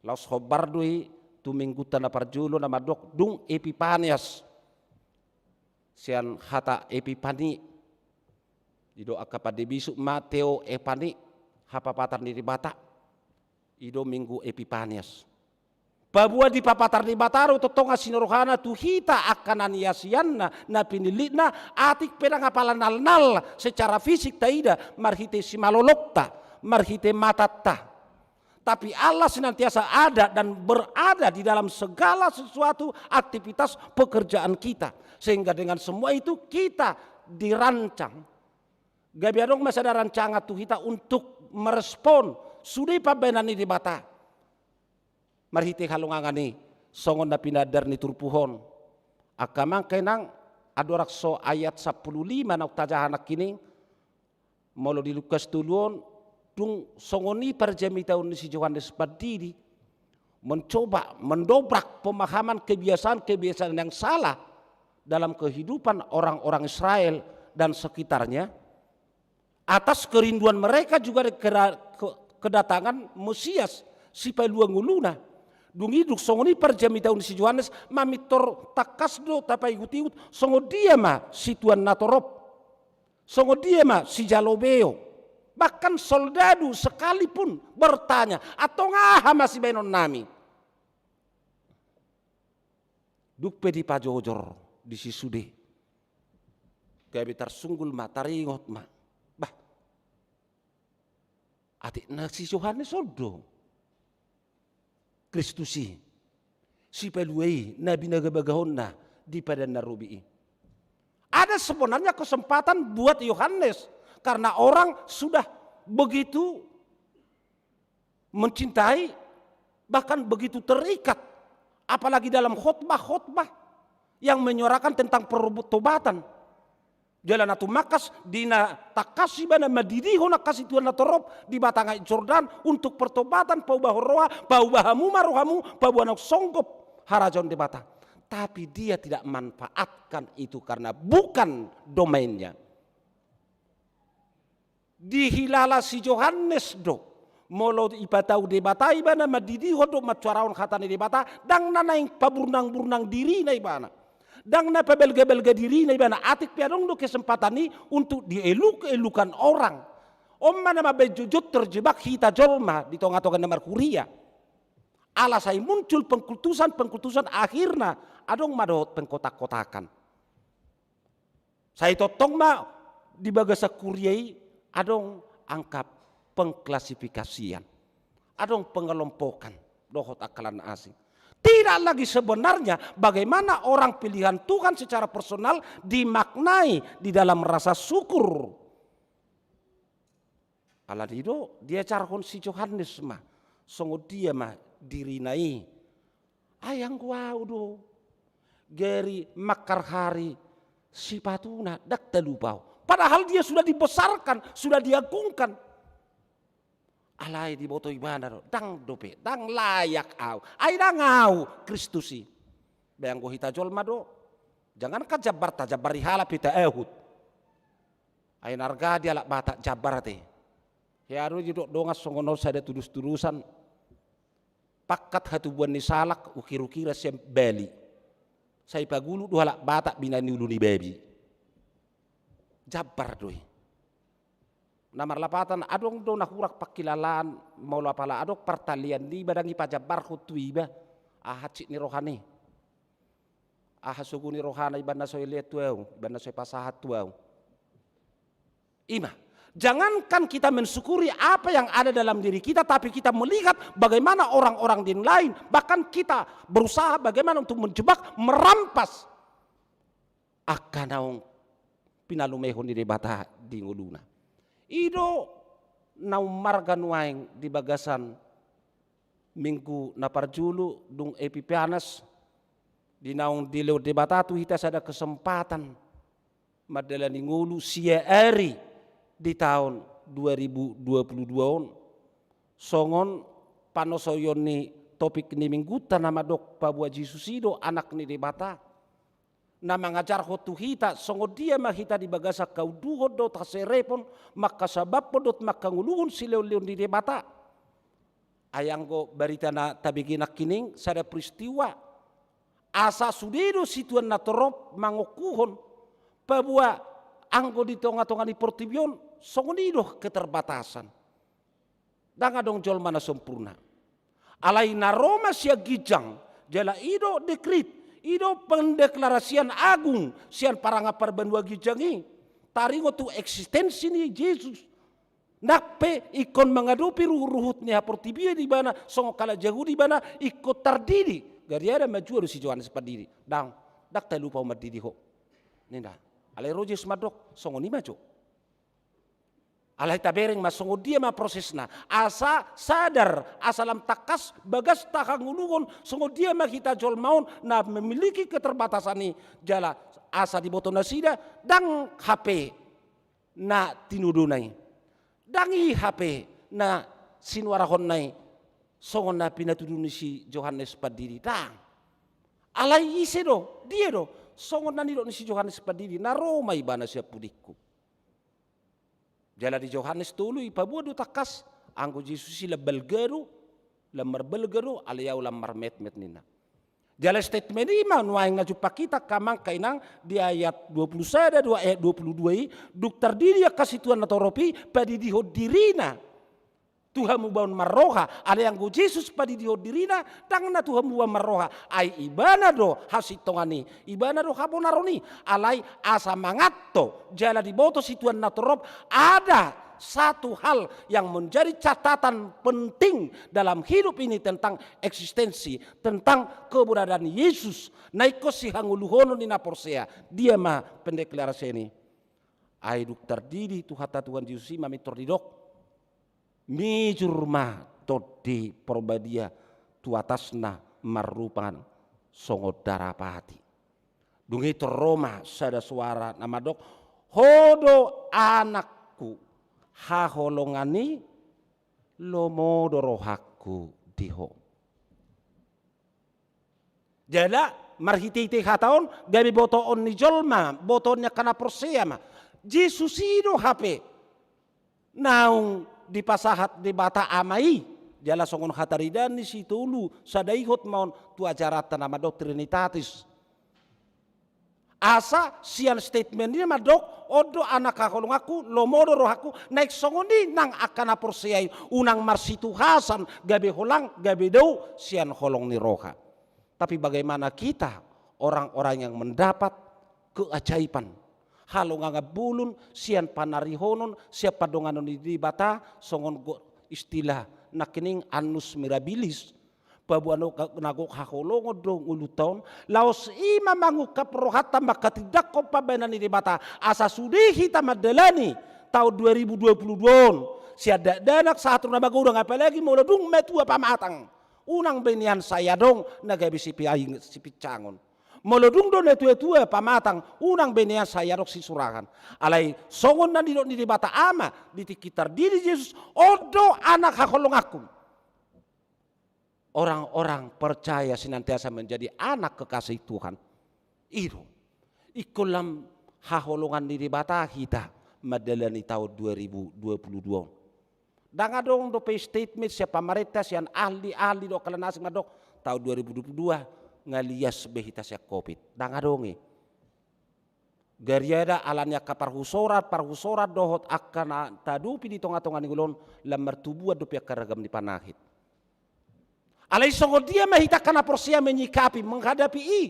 Laos hombar do i tu minggunta na parjolo na mandok dung Epipanias. Sian hata Epipani, i do angka pande bisuk ma Theo Epipani, hapapatar ni Debata. I do minggu Epipanias. Paboa dipapatar Debata do tongtong asi ni rohana tu hita angka na niasianna, na pinillitna, atik pe ndang apala nalnal secara fisik taida marhite simalolokta, marhite matanta. Tapi Allah senantiasa ada dan berada di dalam segala sesuatu aktivitas pekerjaan kita. Sehingga dengan semua itu kita dirancang. Gabe adong ma sada rancangan tu hita untuk merespon sude pambahenan ni Debata. Marhite halongangan i, songon na pinaandar ni turpuk on. Angka amang, inang, andorang so ayat sampulu lima naung tajaha nangkining, molo di Lukas tolu on, dung songon i parjamitaon ni si Johannes Pandidi, mencoba mendobrak pemahaman kebiasaan-kebiasaan yang salah dalam kehidupan orang-orang Israel dan sekitarnya, atas kerinduan mereka juga keda-, ke-, kedatangan Mesias, sipalua ngoluna. Dung i dung songon i parjamitaon ni si Johannes, mamintor tangkas do tapaigut-igut songon dia ma situan na torop. Songon dia ma sijalo beo. Bahkan soldadu sekalipun bertanya, "Antong aha ma sibahenonnami?" Dung pe dipajojor disi sude, gabe tarsunggul ma, taringot ma. Bah, atik na si Johannes on do Kristus i, sipalua i, na binagabagahonna di Padan na Robi i. Ada sebenarnya kesempatan buat Yohanes, karena orang sudah begitu mencintai, bahkan begitu terikat, apalagi dalam khotbah-khotbah yang menyuarakan tentang pertobatan. Jala na tumangkas di na tangkas ibana mandidihon angka situan na torop di batang aek Jordan untuk pertobatan, paubahon roha, paubah hamu ma rohamu, paboa naung songgop harajaon Debata. Tapi dia tidak manfaatkan itu karena bukan domainnya. Dihilala si Johannes do, molo ipatau Debata ibana mandidihon dohot mansuarahon hata ni Debata, ndang na naeng paburnang-burnang dirina ibana. Ndang na pabalga-balga dirina ibana, atik pe adong do kesempatan i untuk dieluk-elukan orang. On ma na mambaen jotjot terjebak hita jolma di tonga-tonga na marhuria. Ala sai muncul pengkultusan-pengkultusan, akhirna adong ma dohot pengkotak-kotakan. Sai tongtong ma di bagasan huria i adong angka pengklasifikasian, adong pengelompokan dohot angka na asing. Tidak lagi sebenarnya bagaimana orang pilihan Tuhan secara personal dimaknai di dalam rasa syukur. Alani do diajarhon si Johannes ma, songon dia ma dirina i. Ai anggo ahu do, Gary mangharhari sipatuna, ndang talupa ahu. Padahal dia sudah dibesarkan, sudah diagungkan. Alai diboto ibana do, ndang dope, ndang layak ahu. Ai ndang ahu Kristus i. Be anggo hita jolma do, jangankan jambarta, jambar ni halak pe taehut. Ai na arga di halak Batak jambar ate. Hea do didok dongan songon on sada tudos-tudosan. Pangkat hatubuan ni salak ukir-ukiran sian bali. Sai pagulut do halak Batak bina ni ulu ni babi. Jambar do i. Na marlapatan adong do na hurang pangkilalaan, molo apala adong partalian niba ndang ipajambarhon tu iba. Aha hansit ni rohana i? Aha sogo ni rohana ibana so ilean tu ahu, ibana so ipasahat tu ahu? Ima, jangankan kita mensyukuri apa yang ada dalam diri kita, tapi kita melihat bagaimana orang-orang di lain, bahkan kita berusaha bagaimana untuk menjebak, merampas angka naung pinalumehon ni Debata di ngoluna. I do naung marga nuaeng di bagasan minggu na parjolo dung Epipanias, di naung dilehon Debata tu hita sada kesempatan mandalani ngolu sia ari di taon dua ribu dua puluh dua on. Songon panosoion ni topik ni minggunta na mandok paboa Jesus i do Anak ni Debata, na mangajarhon tu hita songon dia ma hita di bagasan haunduhon dohot haserepon, mangkasabamhon dohot manghangoluhon silehon-lehon ni Debata. Ai anggo barita na tabege nangkining sada peristiwa, asa sude do situan na torop mangokuhon, paboa anggo di tonga-tonga ni portibi on, songon i do keterbatasan. Ndang adong jolma na sempurna. Alai na ro ma sian ginjang, jala i do dekrit, i do pendeklarasian agung sian parange parbanua ginjang i. Taringot tu eksistensi ni Jesus. Nang pe ingkon mangadopi ruhut-ruhut ni haportibian ibana, songon halak Jahudi ibana, ingkon tardidi. Gariada manjua do si Johannes Pandidi. Ndang, ndang talupa mardidi ho. Ninna. Alai ro Jesus mandok, songon i ma jo. Alai tabereng ma songon dia ma prosesna. Asa sadar, asa lam tangkas bagasta hangoluan, songon dia ma hita jolma on na memiliki keterbatasan i, jala asa diboto nasida, ndang hape na tinodona i. Ndang i hape na sinuarahonna i songon na pinatudu ni si Johannes Pandidi. Ndang. Alai ise do, dia do, songon na nidok ni si Johannes Pandidi, na ro ma ibana sian pudingku. Jala di Johannes tolu i paboa do tangkas, anggo Jesus i lam balga do, lam marbalga do, alai au lam marmetmet ninna. Jala statement i ma nuaeng na jumpang hita angka amang inang di ayat dua puluh sada, dua, ayat dua puluh dua i, dung tardidi angka situan na torop i, padidihon dirina tu hamubaon marroha, alai anggo Jesus padidihon dirina, ndang na tu hamubaon marroha, ai ibana do hasintongan i, ibana do habonaron i, alai asa manganto, jala diboto situan na torop, ada satu hal yang menjadi catatan penting dalam hidup ini tentang eksistensi, tentang keberadaan Yesus. Na ingkon sihangoluhonon ni na porsea, dia ma pendeklarasian i. Ai dung tardidi Tuhanta Tuhan Jesus i ma mintor didok. Mijur ma Tondi Porbadia tu atasna marrupa songon darapati. Dung i ro ma sada suara na mandok, Ho do anakku, haholongan i, lomo do rohangku di ho. Jala marhitehite hata on, gabe botoon ni jolma, botoon ni angka na porsea ma. Jesus i do hape naung dipasahat Debata Ama i. Jala songon hataridaan ni si Tolu Sada Ihot ma on tu ajaranta na mandok Trinitatis. Asa sian statement i na mandok, on do anak haholonganku, lomo do rohangku, naeng songon i nang angka na porsea i, unang marsituhasan, gabe holang, gabe dao, sian holong ni roha. Tapi bagaimana kita, orang-orang yang mendapat keajaiban, halongangan bolon, sian panarihonon, sian pandonganon ni Debata, songon go-, istilah nangkining annus mirabilis, paboa na gok haholongon do ngolunta on, laos i ma mangungkap rohanta manghatindanghon pambahenan ni Debata, asa sude hita mandalani taon dua ribu dua puluh dua on, sian dakdanak sahat tu na magodang, apalagi molo dung matua pamatang, unang be nian sai adong na gabe sipi-, sipincangon. Molo dung do na tua-tua pamatang, unang be nian sai adong sisurahan. Alai songon na nidok ni Debata Ama, di tingki tardidi Jesus, on do anak haholonganku. Orang-orang percaya senantiasa menjadi anak kekasih Tuhan. I do. Ingkon lam haholongan ni Debata hita mandalani taon dua ribu dua puluh dua on. Ndang adong dope statement sian pamarenta, sian ahli-ahli dohot angka na asing mandok, taon dua ribu dua puluh dua, nga lias be hita sian covid. Ndang adong i. Gariada ala ni angka parhusoran, parhusoran dohot angka na taadopi di tonga-tonga ni ngolu on, lam martubuan dope angka ragam ni panyakit. Alai songon dia ma hita angka na porsea menyikapi, menghadapi i.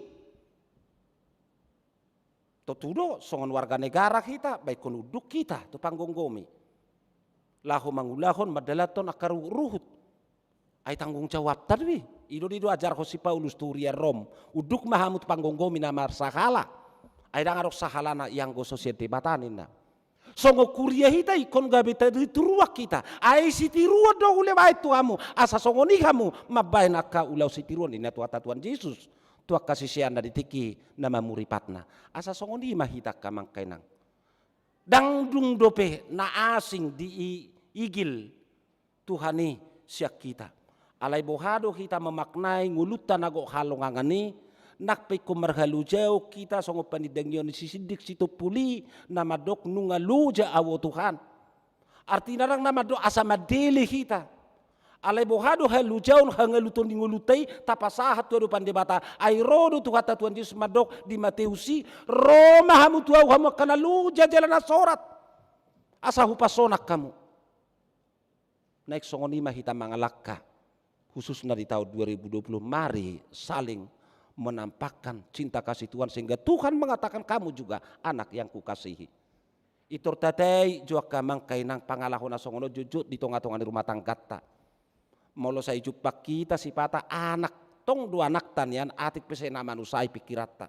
Tontu do, songon warga negara hita, baenon unduk hita tu panggomgomi. Laho mangulahon, mandalanhon angka ruhut-ruhut. Ai tanggung jawabta do i. I do, i do ajarhon si Paulus tu huria Rom. Unduk ma hamu tu panggomgomi na marsahala. Ai ndang adong sahalana ianggo so sian Debata ninna. Songon huria hita ingkon gabe tadi tiruan hita. Ai sitiruan do hulebahen tu hamu. Asa songon i hamu mambahen angka ulaon sitiruon ninna Tuhanta Tuhan Jesus. Tu angka siseanna di tingki na mamuri patna. Asa songon i ma hita angka amang inang. Ndang dung dope na asing di i-, igil Tuhan i sian hita. Alai boha do hita memaknai ngolunta na gok halongangan i, nang pe ingkon marhalojaon hita songon panindangion ni si Sindik Sitompul i na mandok nunga loja au o Tuhan. Artina ndang na mandok asa mandele hita. Alai boha do halujaon hangaluton ni ngolunta i tapasahat tu adopan Debata? Ai ro do Tuhanta Tuhan Jesus mandok di Mateus i, ro ma hamu tu Ahu hamu angka na loja jala na sorat, asa hupasonang hamu. Naeng songon i ma hita mangalangka, khususna di tahun dua ribu dua puluh, mari saling menampakkan cinta kasih Tuhan sehingga Tuhan mengatakan, "Kamu juga anak yang kukasihi." Pintor tatai jo angka amang inang pangalaho na songon on jotjot di tongatonga ni rumah tangganta. Molo sai jumpang hita sipata anak, tong do anakta nian, atik pe sai na manusai pingkiranta.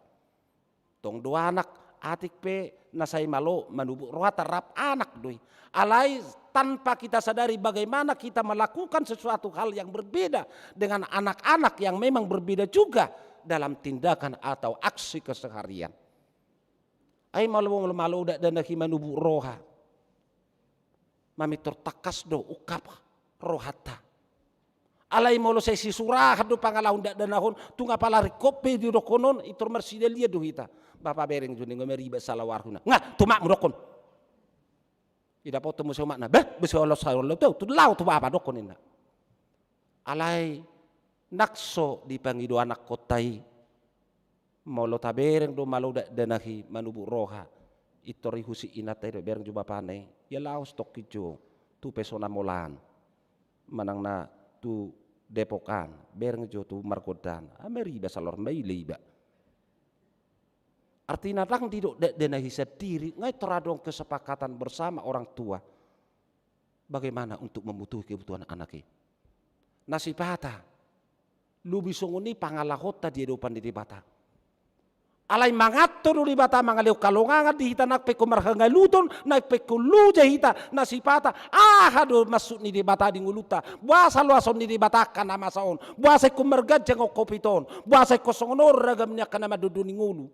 Tong do anak, atik pe na sai malo manubuk rohanta, rap anak do i. Alai tanpa kita sadari bagaimana kita melakukan sesuatu hal yang berbeda dengan anak-anak yang memang berbeda juga dalam tindakan atau aksi keseharian. Ai malo, malo, malo dakdanak i manubuk roha, ma pintor tangkas do ungkap rohanta. Alai molo sai sisurahan do pangalaho ni dakdanak on, tung apala ringkot pe didokkon on, pintor marsidalan do hita. Bapa, bereng jo, ninna, nga maribas salawarhuna. Nga, tumakmu dokkon. Idapothon muse omakna, bah, bese olos, sai olos, tu, tu laho tu bapa dokkon, ninna. Alai nang so dipangido anakkonta i, molo tabereng do malo dakdanak i manubuk roha, pintor ihusik inanta i do, bereng jo bapana i, ia laos tongkin jo tu peso na molaan, manang na tu Depok an, bereng jo tu margondang, ah, maribas salawarhuna, iba, iba. Artina ndang didok dakdanak i sandiri, nga pintor adong kesepakatan bersama orang tua bagaimana untuk memenuhi kebutuhan anak i. Na sipata lobi songon i pangalahonta di adopan ni Debata. Alai manganto do Debata mangalehon halongangan di hita, nang pe ingkon marhangaluton, nang pe ingkon loja hita, na sipata aha do maksud ni Debata di ngolunta? Boasa loason ni Debata angka na masa on? Boasa ingkon marganjang angka hopit on? Boasa ingkon songon on ragam ni angka na mandondo ni ngolu?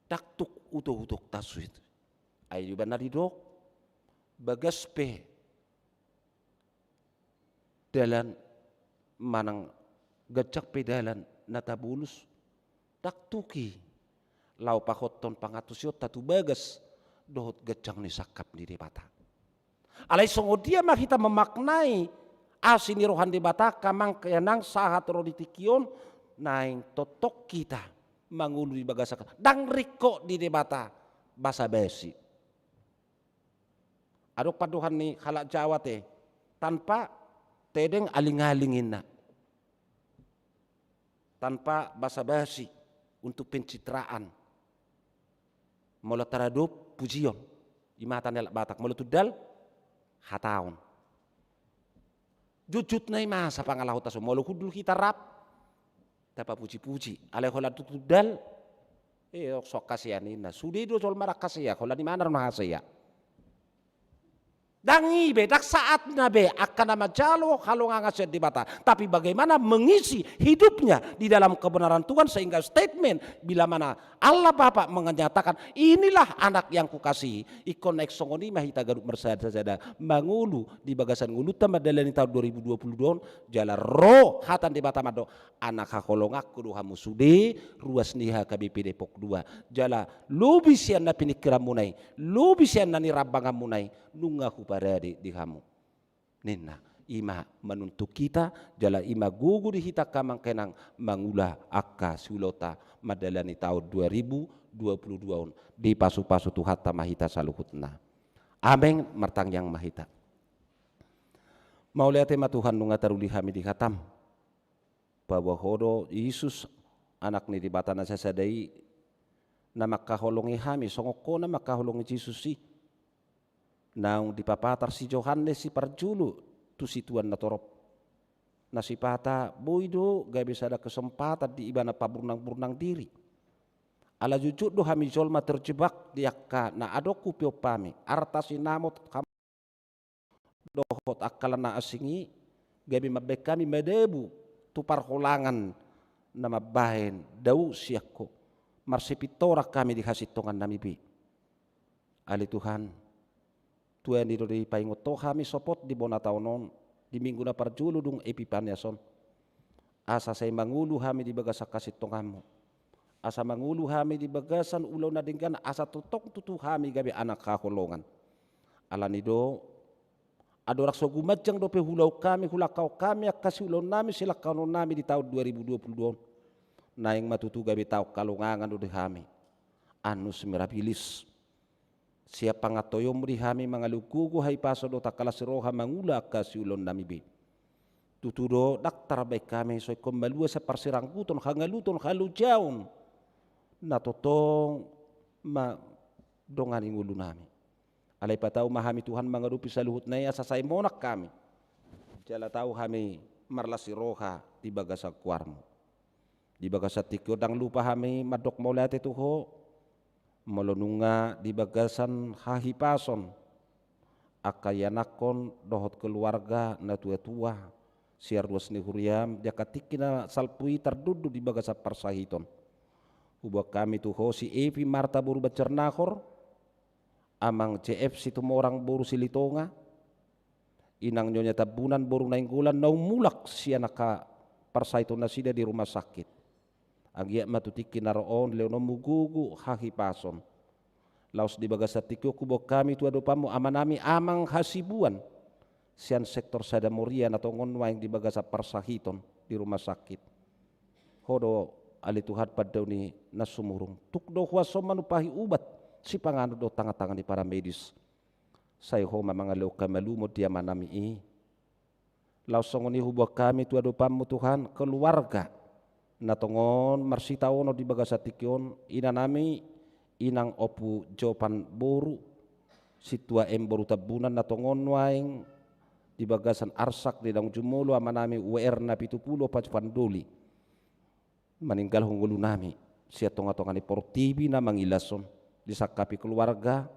Ndang tuk utok-utok tasuhut. Ai dibaen na didok, bagas pe dalan manang ganjang pe dalan na tabolus, ndang tuk i laho pahothon pangantusionta tu bagas dohot ganjang ni sangkap ni Debata. Alai songon dia ma hita memaknai asi ni roha ni Debata, angka amang inang, sahat ro di tingki on, naeng tongtong hita mangolu di bagasan, ndang ringkot di Debata basa-basi. Adong pandohan ni halak Jawa te, tanpa tedeng aling-aling, ninna. Tanpa basa-basi untuk pencitraan. Molo taradop, pujion. I ma hata ni halak Batak. Molo tundal, hataon. Jotjot nai masa pangalahonta so, molo hundul hita rap, tapapuji-puji. Alai holan tundal, eh, so hasea, ninna. Sude do jolma ndang hasea, holan i ma na hasea. Ndang i be, ndang saatna be angka na manjalo halongangan sian Debata, tapi bagaimana mengisi hidupnya di dalam kebenaran Tuhan, sehingga statement bila mana Allah Bapa menyatakan, "Inilah anak yang kukasihi," ingkon naeng songon i ma hita ganup marsada-sada mangolu di bagasan ngolunta mandalani taon dua ribu dua puluh dua on, jala ro hata ni Debata mandok, "Anak haholonganku do hamu sude, ruas ni H K B P Depok dua." Jala lobi sian na pinikkiranmuna i, lobi sian na nirambanganmuna i, nunga huparade di hamu, ninna. I ma manuntun hita, jala i ma gogo di hita angka amang inang mangula angka siulaonta mandalani taon dua ribu dua puluh dua on. Dipasupasu Tuhanta ma hita saluhutna. Amen. Martangiang ma hita. Mauliate ma Tuhan, nunga taruli hami di hatam. Paboa Ho do Jesus, Anak ni Debata na sasada i, na mangkaholongi hami songon Ho na mangkaholongi Jesus i. Naung dipapatar si Johannes siparjolo tu situan na torop. Na sipata boi do gabe sada kesempatan di ibana paburnang-burnang diri. Ala jotjot do hami jolma terjebak di angka na adong hupeop hami, arta, sinamot, ham-, dohot angka na asing i, gabe mambaen hami madabu tu parholangan na mambaen dao sian Ho. Marsipintoran hami di hasintongannami be. Ale Tuhan, tu Ho do dipaingot Ho hami sopot di bona taon on, di minggu na parjolo dung Epipanias on. Asa sai mangolu hami di bagasan hasintonganmu. Asa mangolu hami di bagasan ulaon na denggan, asa tongtong tutu hami gabe anak haholongan. Alani do, andorang so gumanjang dope huulahon hami, hulangkahon hami angka siulaonnami, silangkahononnami di taon dua ribu dua puluh dua on. Naeng ma tutu gabe taon halongangan do di hami. Annus mirabilis. Sian pangantoionmu di hami mangalean gogo, hahipason dohot angka las ni roha mangula angka siulaonnami be. Tutu do ndang tarbahen hami, so ingkon malua sian parsirangguton, hangaluton, halojaon na tongtong mandongani ngolunami. Alai patau ma hami Tuhan mangadopi saluhutna i asa sai monang hami. Jala tau hami marlas ni roha di bagasan goarmu. Di bagasan tingki on ndang lupa hami mandok mauliate tu Ho, molo nunga di bagasan hahipason angka ianakhon dohot keluarga na tuatua sian ruas ni huriam, di angka tingki na salpu i tardondon di bagasan parsahiton. Huboan hami tu Ho si Evi Marta boru Banjarnahor, Amang J F Situmorang boru Silitonga, Inang Nyonya Tambunan boru Nainggolan, naung mulak sian angka parsahiton nasida di rumah sakit. Anggiat ma tu tingki na ro on lehononmu gogo hahipason. Laos di bagasan tingki on huboan hami tu adopanmu amanami Amang Hasibuan sian sektor Sada Moria na tongon nuaeng di bagasan parsahiton di rumah sakit. Ho do ale Tuhan pandaoni na sumurung. Tuk do huaso manumpahi ubat sipanganon dohot tangan-tangan ni para medis. Sai Ho ma mangalehon hamalumon di amanami i. Laos songon i huboan hami tu adopanmu Tuhan, keluarga na tongon marsitaonon di bagasan tingki on, inanami Inang Ompu Jopan boru Situmorang boru Tambunan na tongon nuaeng di bagasan arsak di naung jumolo amanami W R na pitu pulu Ompu Pandoli. Maninggalhon ngolunami sian tonga-tonga ni portibi na mangilashon, disangkapi keluarga,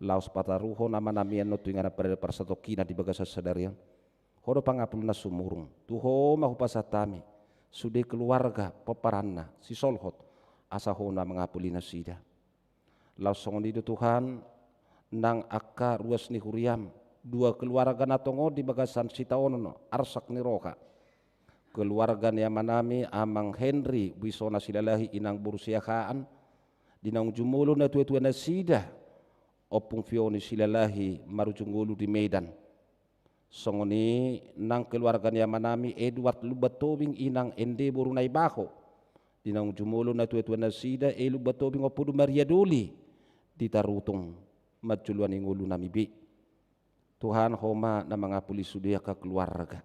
laos pataruhon amanami annon tu inganan parade parsatongkinan di bagasan sadari on. Ho do pangapul na sumurung, tu Ho ma hupasahat hami sude keluarga pomparanna sisolhot, asa Ho na mangapuli nasida. Laos songon i do Tuhan, nang angka ruas ni huriam, dua keluarga na tongon di bagasan sitaonon arsak ni roha. Keluarga ni amanami Amang Henry Wisona Silalahi, Inang boru Siahaan, di naung jumolo na tuatua nasida Ompung Fioni Silalahi marujung ngolu di Medan. Songon i nang keluarga ni amanami Edward Lumban Tobing, Inang Ende boru Naibaho, di naung jumolo na tuatua nasida E Lumban Tobing Ompu Maria Doli di Tarutung, manjoloani ngolunami be. Tuhan, Ho ma na mangapuli sude angka keluarga.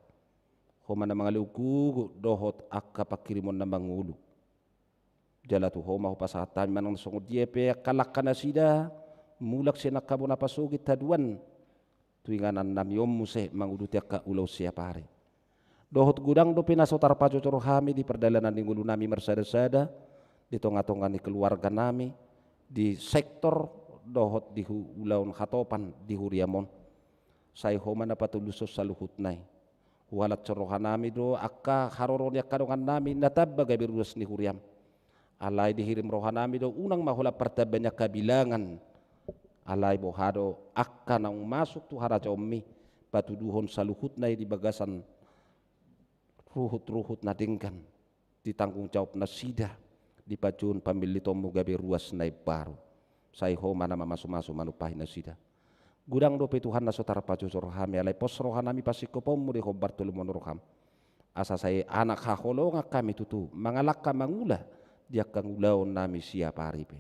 Ho ma na mangalehon gogo dohot angka panghirimon na mangolu. Jala tu Ho ma hupasahat hami manang songon dia pe angka langka nasida mulak sian angka bona pasogit haduan tu inganannami on muse manguduti angka ulaon siapari. Dohot godang dope na so tarpajojor hami di pardalanan ni ngolunami marsada-sada, di tonga-tonga ni keluarganami, di sektor dohot di hu-, ulaon hatopan di huriam on. Sai Ho ma na patulushon saluhutna i. Huhalashon rohanami do angka haroro ni angka dongannami na tamba gabe ruas ni huriam. Alai dihirim rohanami do unang ma holan partamba ni angka bilangan. Alai boha do angka naung masuk tu harajaonmi, patuduhon saluhutna i di bagasan ruhut-ruhut na denggan, ditanggung jawab nasida, di pajuhon pamillitonmu gabe ruas na imbaru. Sai Ho ma na mamasu-masu manumpahi nasida. Godang dope Tuhan na so tarpajojor hami, alai pos rohanami pasingkoponmu di hombar tolumon roham. Asa sai anak haholongan hami tutu, mangalangka mangula di angka ulaonnami siapari pe.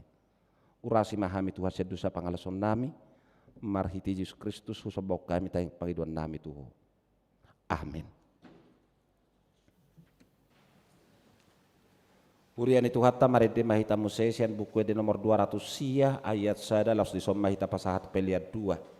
Urasi ma hami Tuhan sian dosa pangalashonnami, marhite Jesus Kristus husombahon hami tahi pangidoannami tu Ho. Amen. Huria ni Tuhanta, marende ma hita muse sian Buku Ende nomor dua ratus sia ayat sada, laos dison ma hita pasahat pelean dua.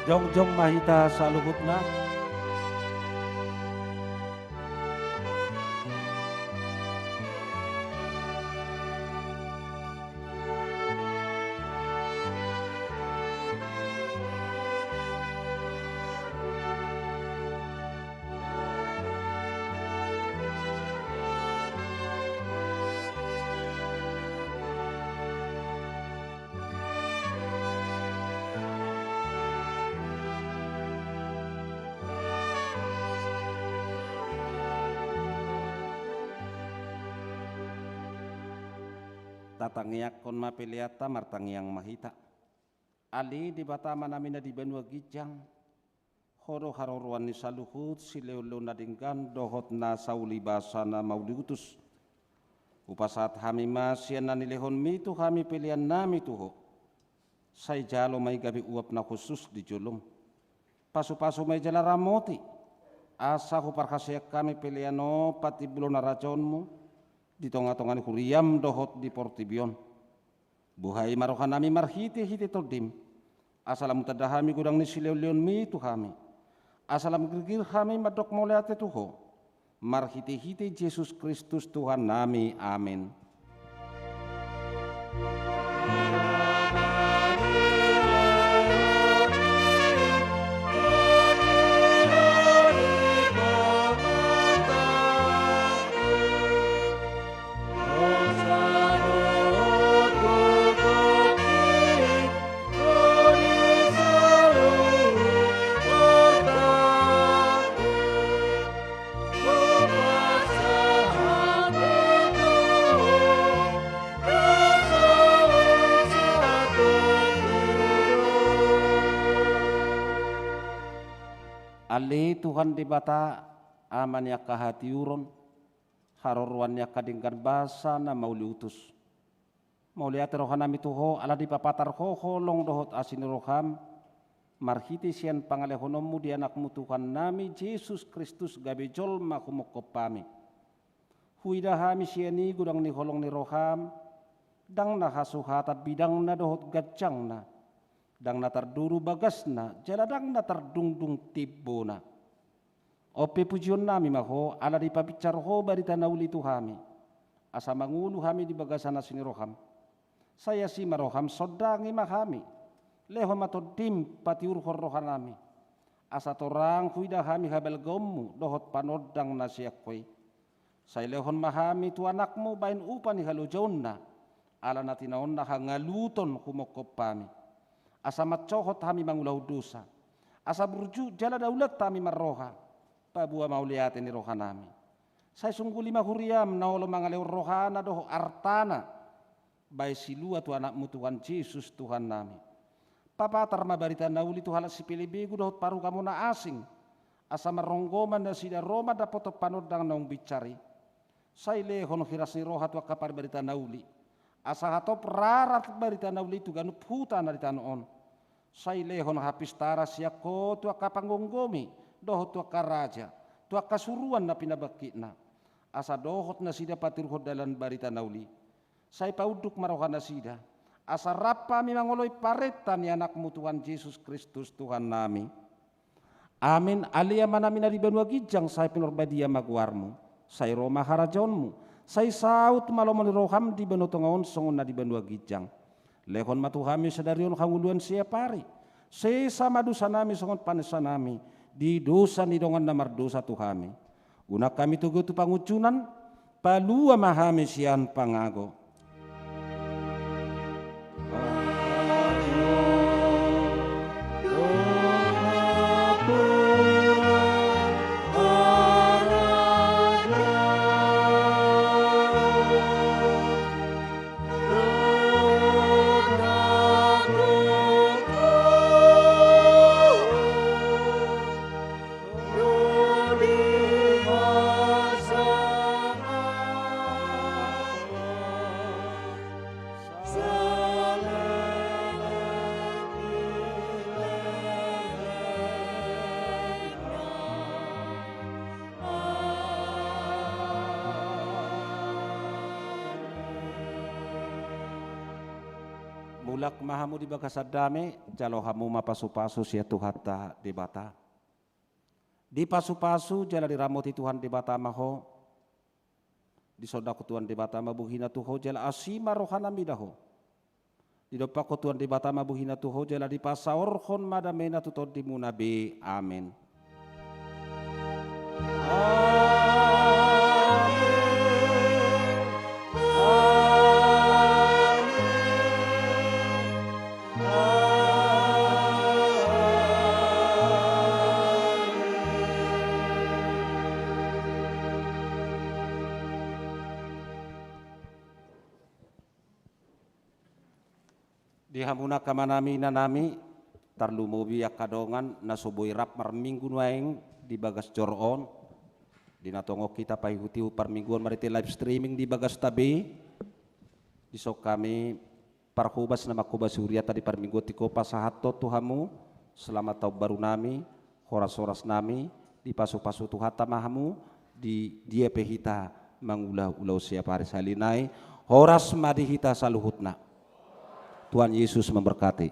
Jongjong ma hita saluhutna. Tatangiangkon ma peleanta, martangiang ma hita. Ale Debata Amanami na di banua ginjang, Ho do haroroan ni saluhut silehonlehon na denggan dohot na saulibasa na mauliutus. Hupasahat hami ma sian na nilehonmi tu hami peleannami tu Ho. Sai jalo ma i gabe uap na hushus di jolom. Pasupasu ma i jala ramoti, asa huparhaseang hami pelean on patimbulhon harajaonmu di tongatonga ni huriam dohot di portibi on. Buhai ma rohanami marhitehite Tondim, asa lam hutanda hami godang ni silehonlehonmi tu hami, asa lam girgir hami mandok mauliate tu Ho, marhitehite Jesus Kristus Tuhannami. Amen. Ale Tuhan Debata, Ama ni angka hatiuron, haroroan ni angka denggan basa na mauliutus. Mauliate rohanami tu Ho, ala dipapatar Ho holong dohot asi ni roham, marhite sian pangalehononmu di Anakmu Tuhannami Jesus Kristus gabe jolma humongkop hami. Huida hami sian i godang ni holong ni roham, ndang na hasuhatan bidangna dohot ganjangna, ndang na tardudu bagasna, jala ndang na tardungdung timbona. On pe pujionnami ma Ho, ala dipabinsar Ho barita na uli tu hami, asa mangolu hami di bagasan asi ni roham. Sai asi ma roham, sondangi ma hami. Lehon ma Tondim patiurhon rohanami, asa torang huida hami habalgaonmu dohot panondang na sian Ho i. Sai lehon ma hami tu Anakmu bahen upa ni halojaonna, ala na tinaonna hangaluton humongkop hami. Asa mansohot hami mangulahon dosa, asa burju jala daulat hami marroha, paboa mauliate ni rohanami. Sai sungguli ma huriam na olo mangalehon rohana dohot artana, bahen silua tu Anakmu Tuhan Jesus Tuhannami. Papatar ma barita na uli tu halak sipelebegu dohot parugamo na asing, asa marronggoman nasida ro mandapothon panondang naung binsar i. Sai lehon hiras ni roha tu angka parbarita na uli, asa hatop rarat barita na uli tu ganup huta na di tano on. Sai lehon hapistaran sian Ho tu angka panggomgomi dohot tu angka raja, tu angka suruan na pinabangkitna, asa dohot nasida patiurhon dalan barita na uli. Sai paunduk ma rohanasida, asa rap hami mangoloi parenta ni Anakmu Tuhan Jesus Kristus Tuhannami. Amen. Ale Amanami na di banua ginjang, sai pinarbadia ma goarmu. Sai ro ma harajaonmu. Sai saut ma lomo ni roham di banua tonga on songon na di banua ginjang. Lehon ma tu hami sadari on hangoluan siapari. Sesa ma dosanami songon panesanami di dosa ni dongan na mardosa tu hami. Unang hami togihon tu pangunjunan, palua ma hami sian pangago. Mulak ma hamu di bagasan dame, jalo hamu ma pasupasu sian Tuhanta Debata. Dipasupasu jala diramoti Tuhan Debata ma ho. Disondangkon Tuhan Debata ma bohina tu ho jala asi ma rohana mida ho. Didompakkon Tuhan Debata ma bohina tu ho jala dipasaorhon ma damena tu tondimuna be. Amen. Di hamu angka amanami, inanami, tarlumobi angka dongan na so boi rap marminggu nuaeng di bagas joro on, di na tongon hita paihutihut parmingguon marhite live streaming di bagasta be, dison hami parhobas na manghobasi hurianta di parmingguon tingki on pasahathon tu hamu, selamat taon baru nami, horas-horas nami, dipasupasu Tuhanta ma hamu, di dia pe hita mangula ulaon siapari sahali nai, horas ma di hita saluhutna. Tuhan Yesus memberkati.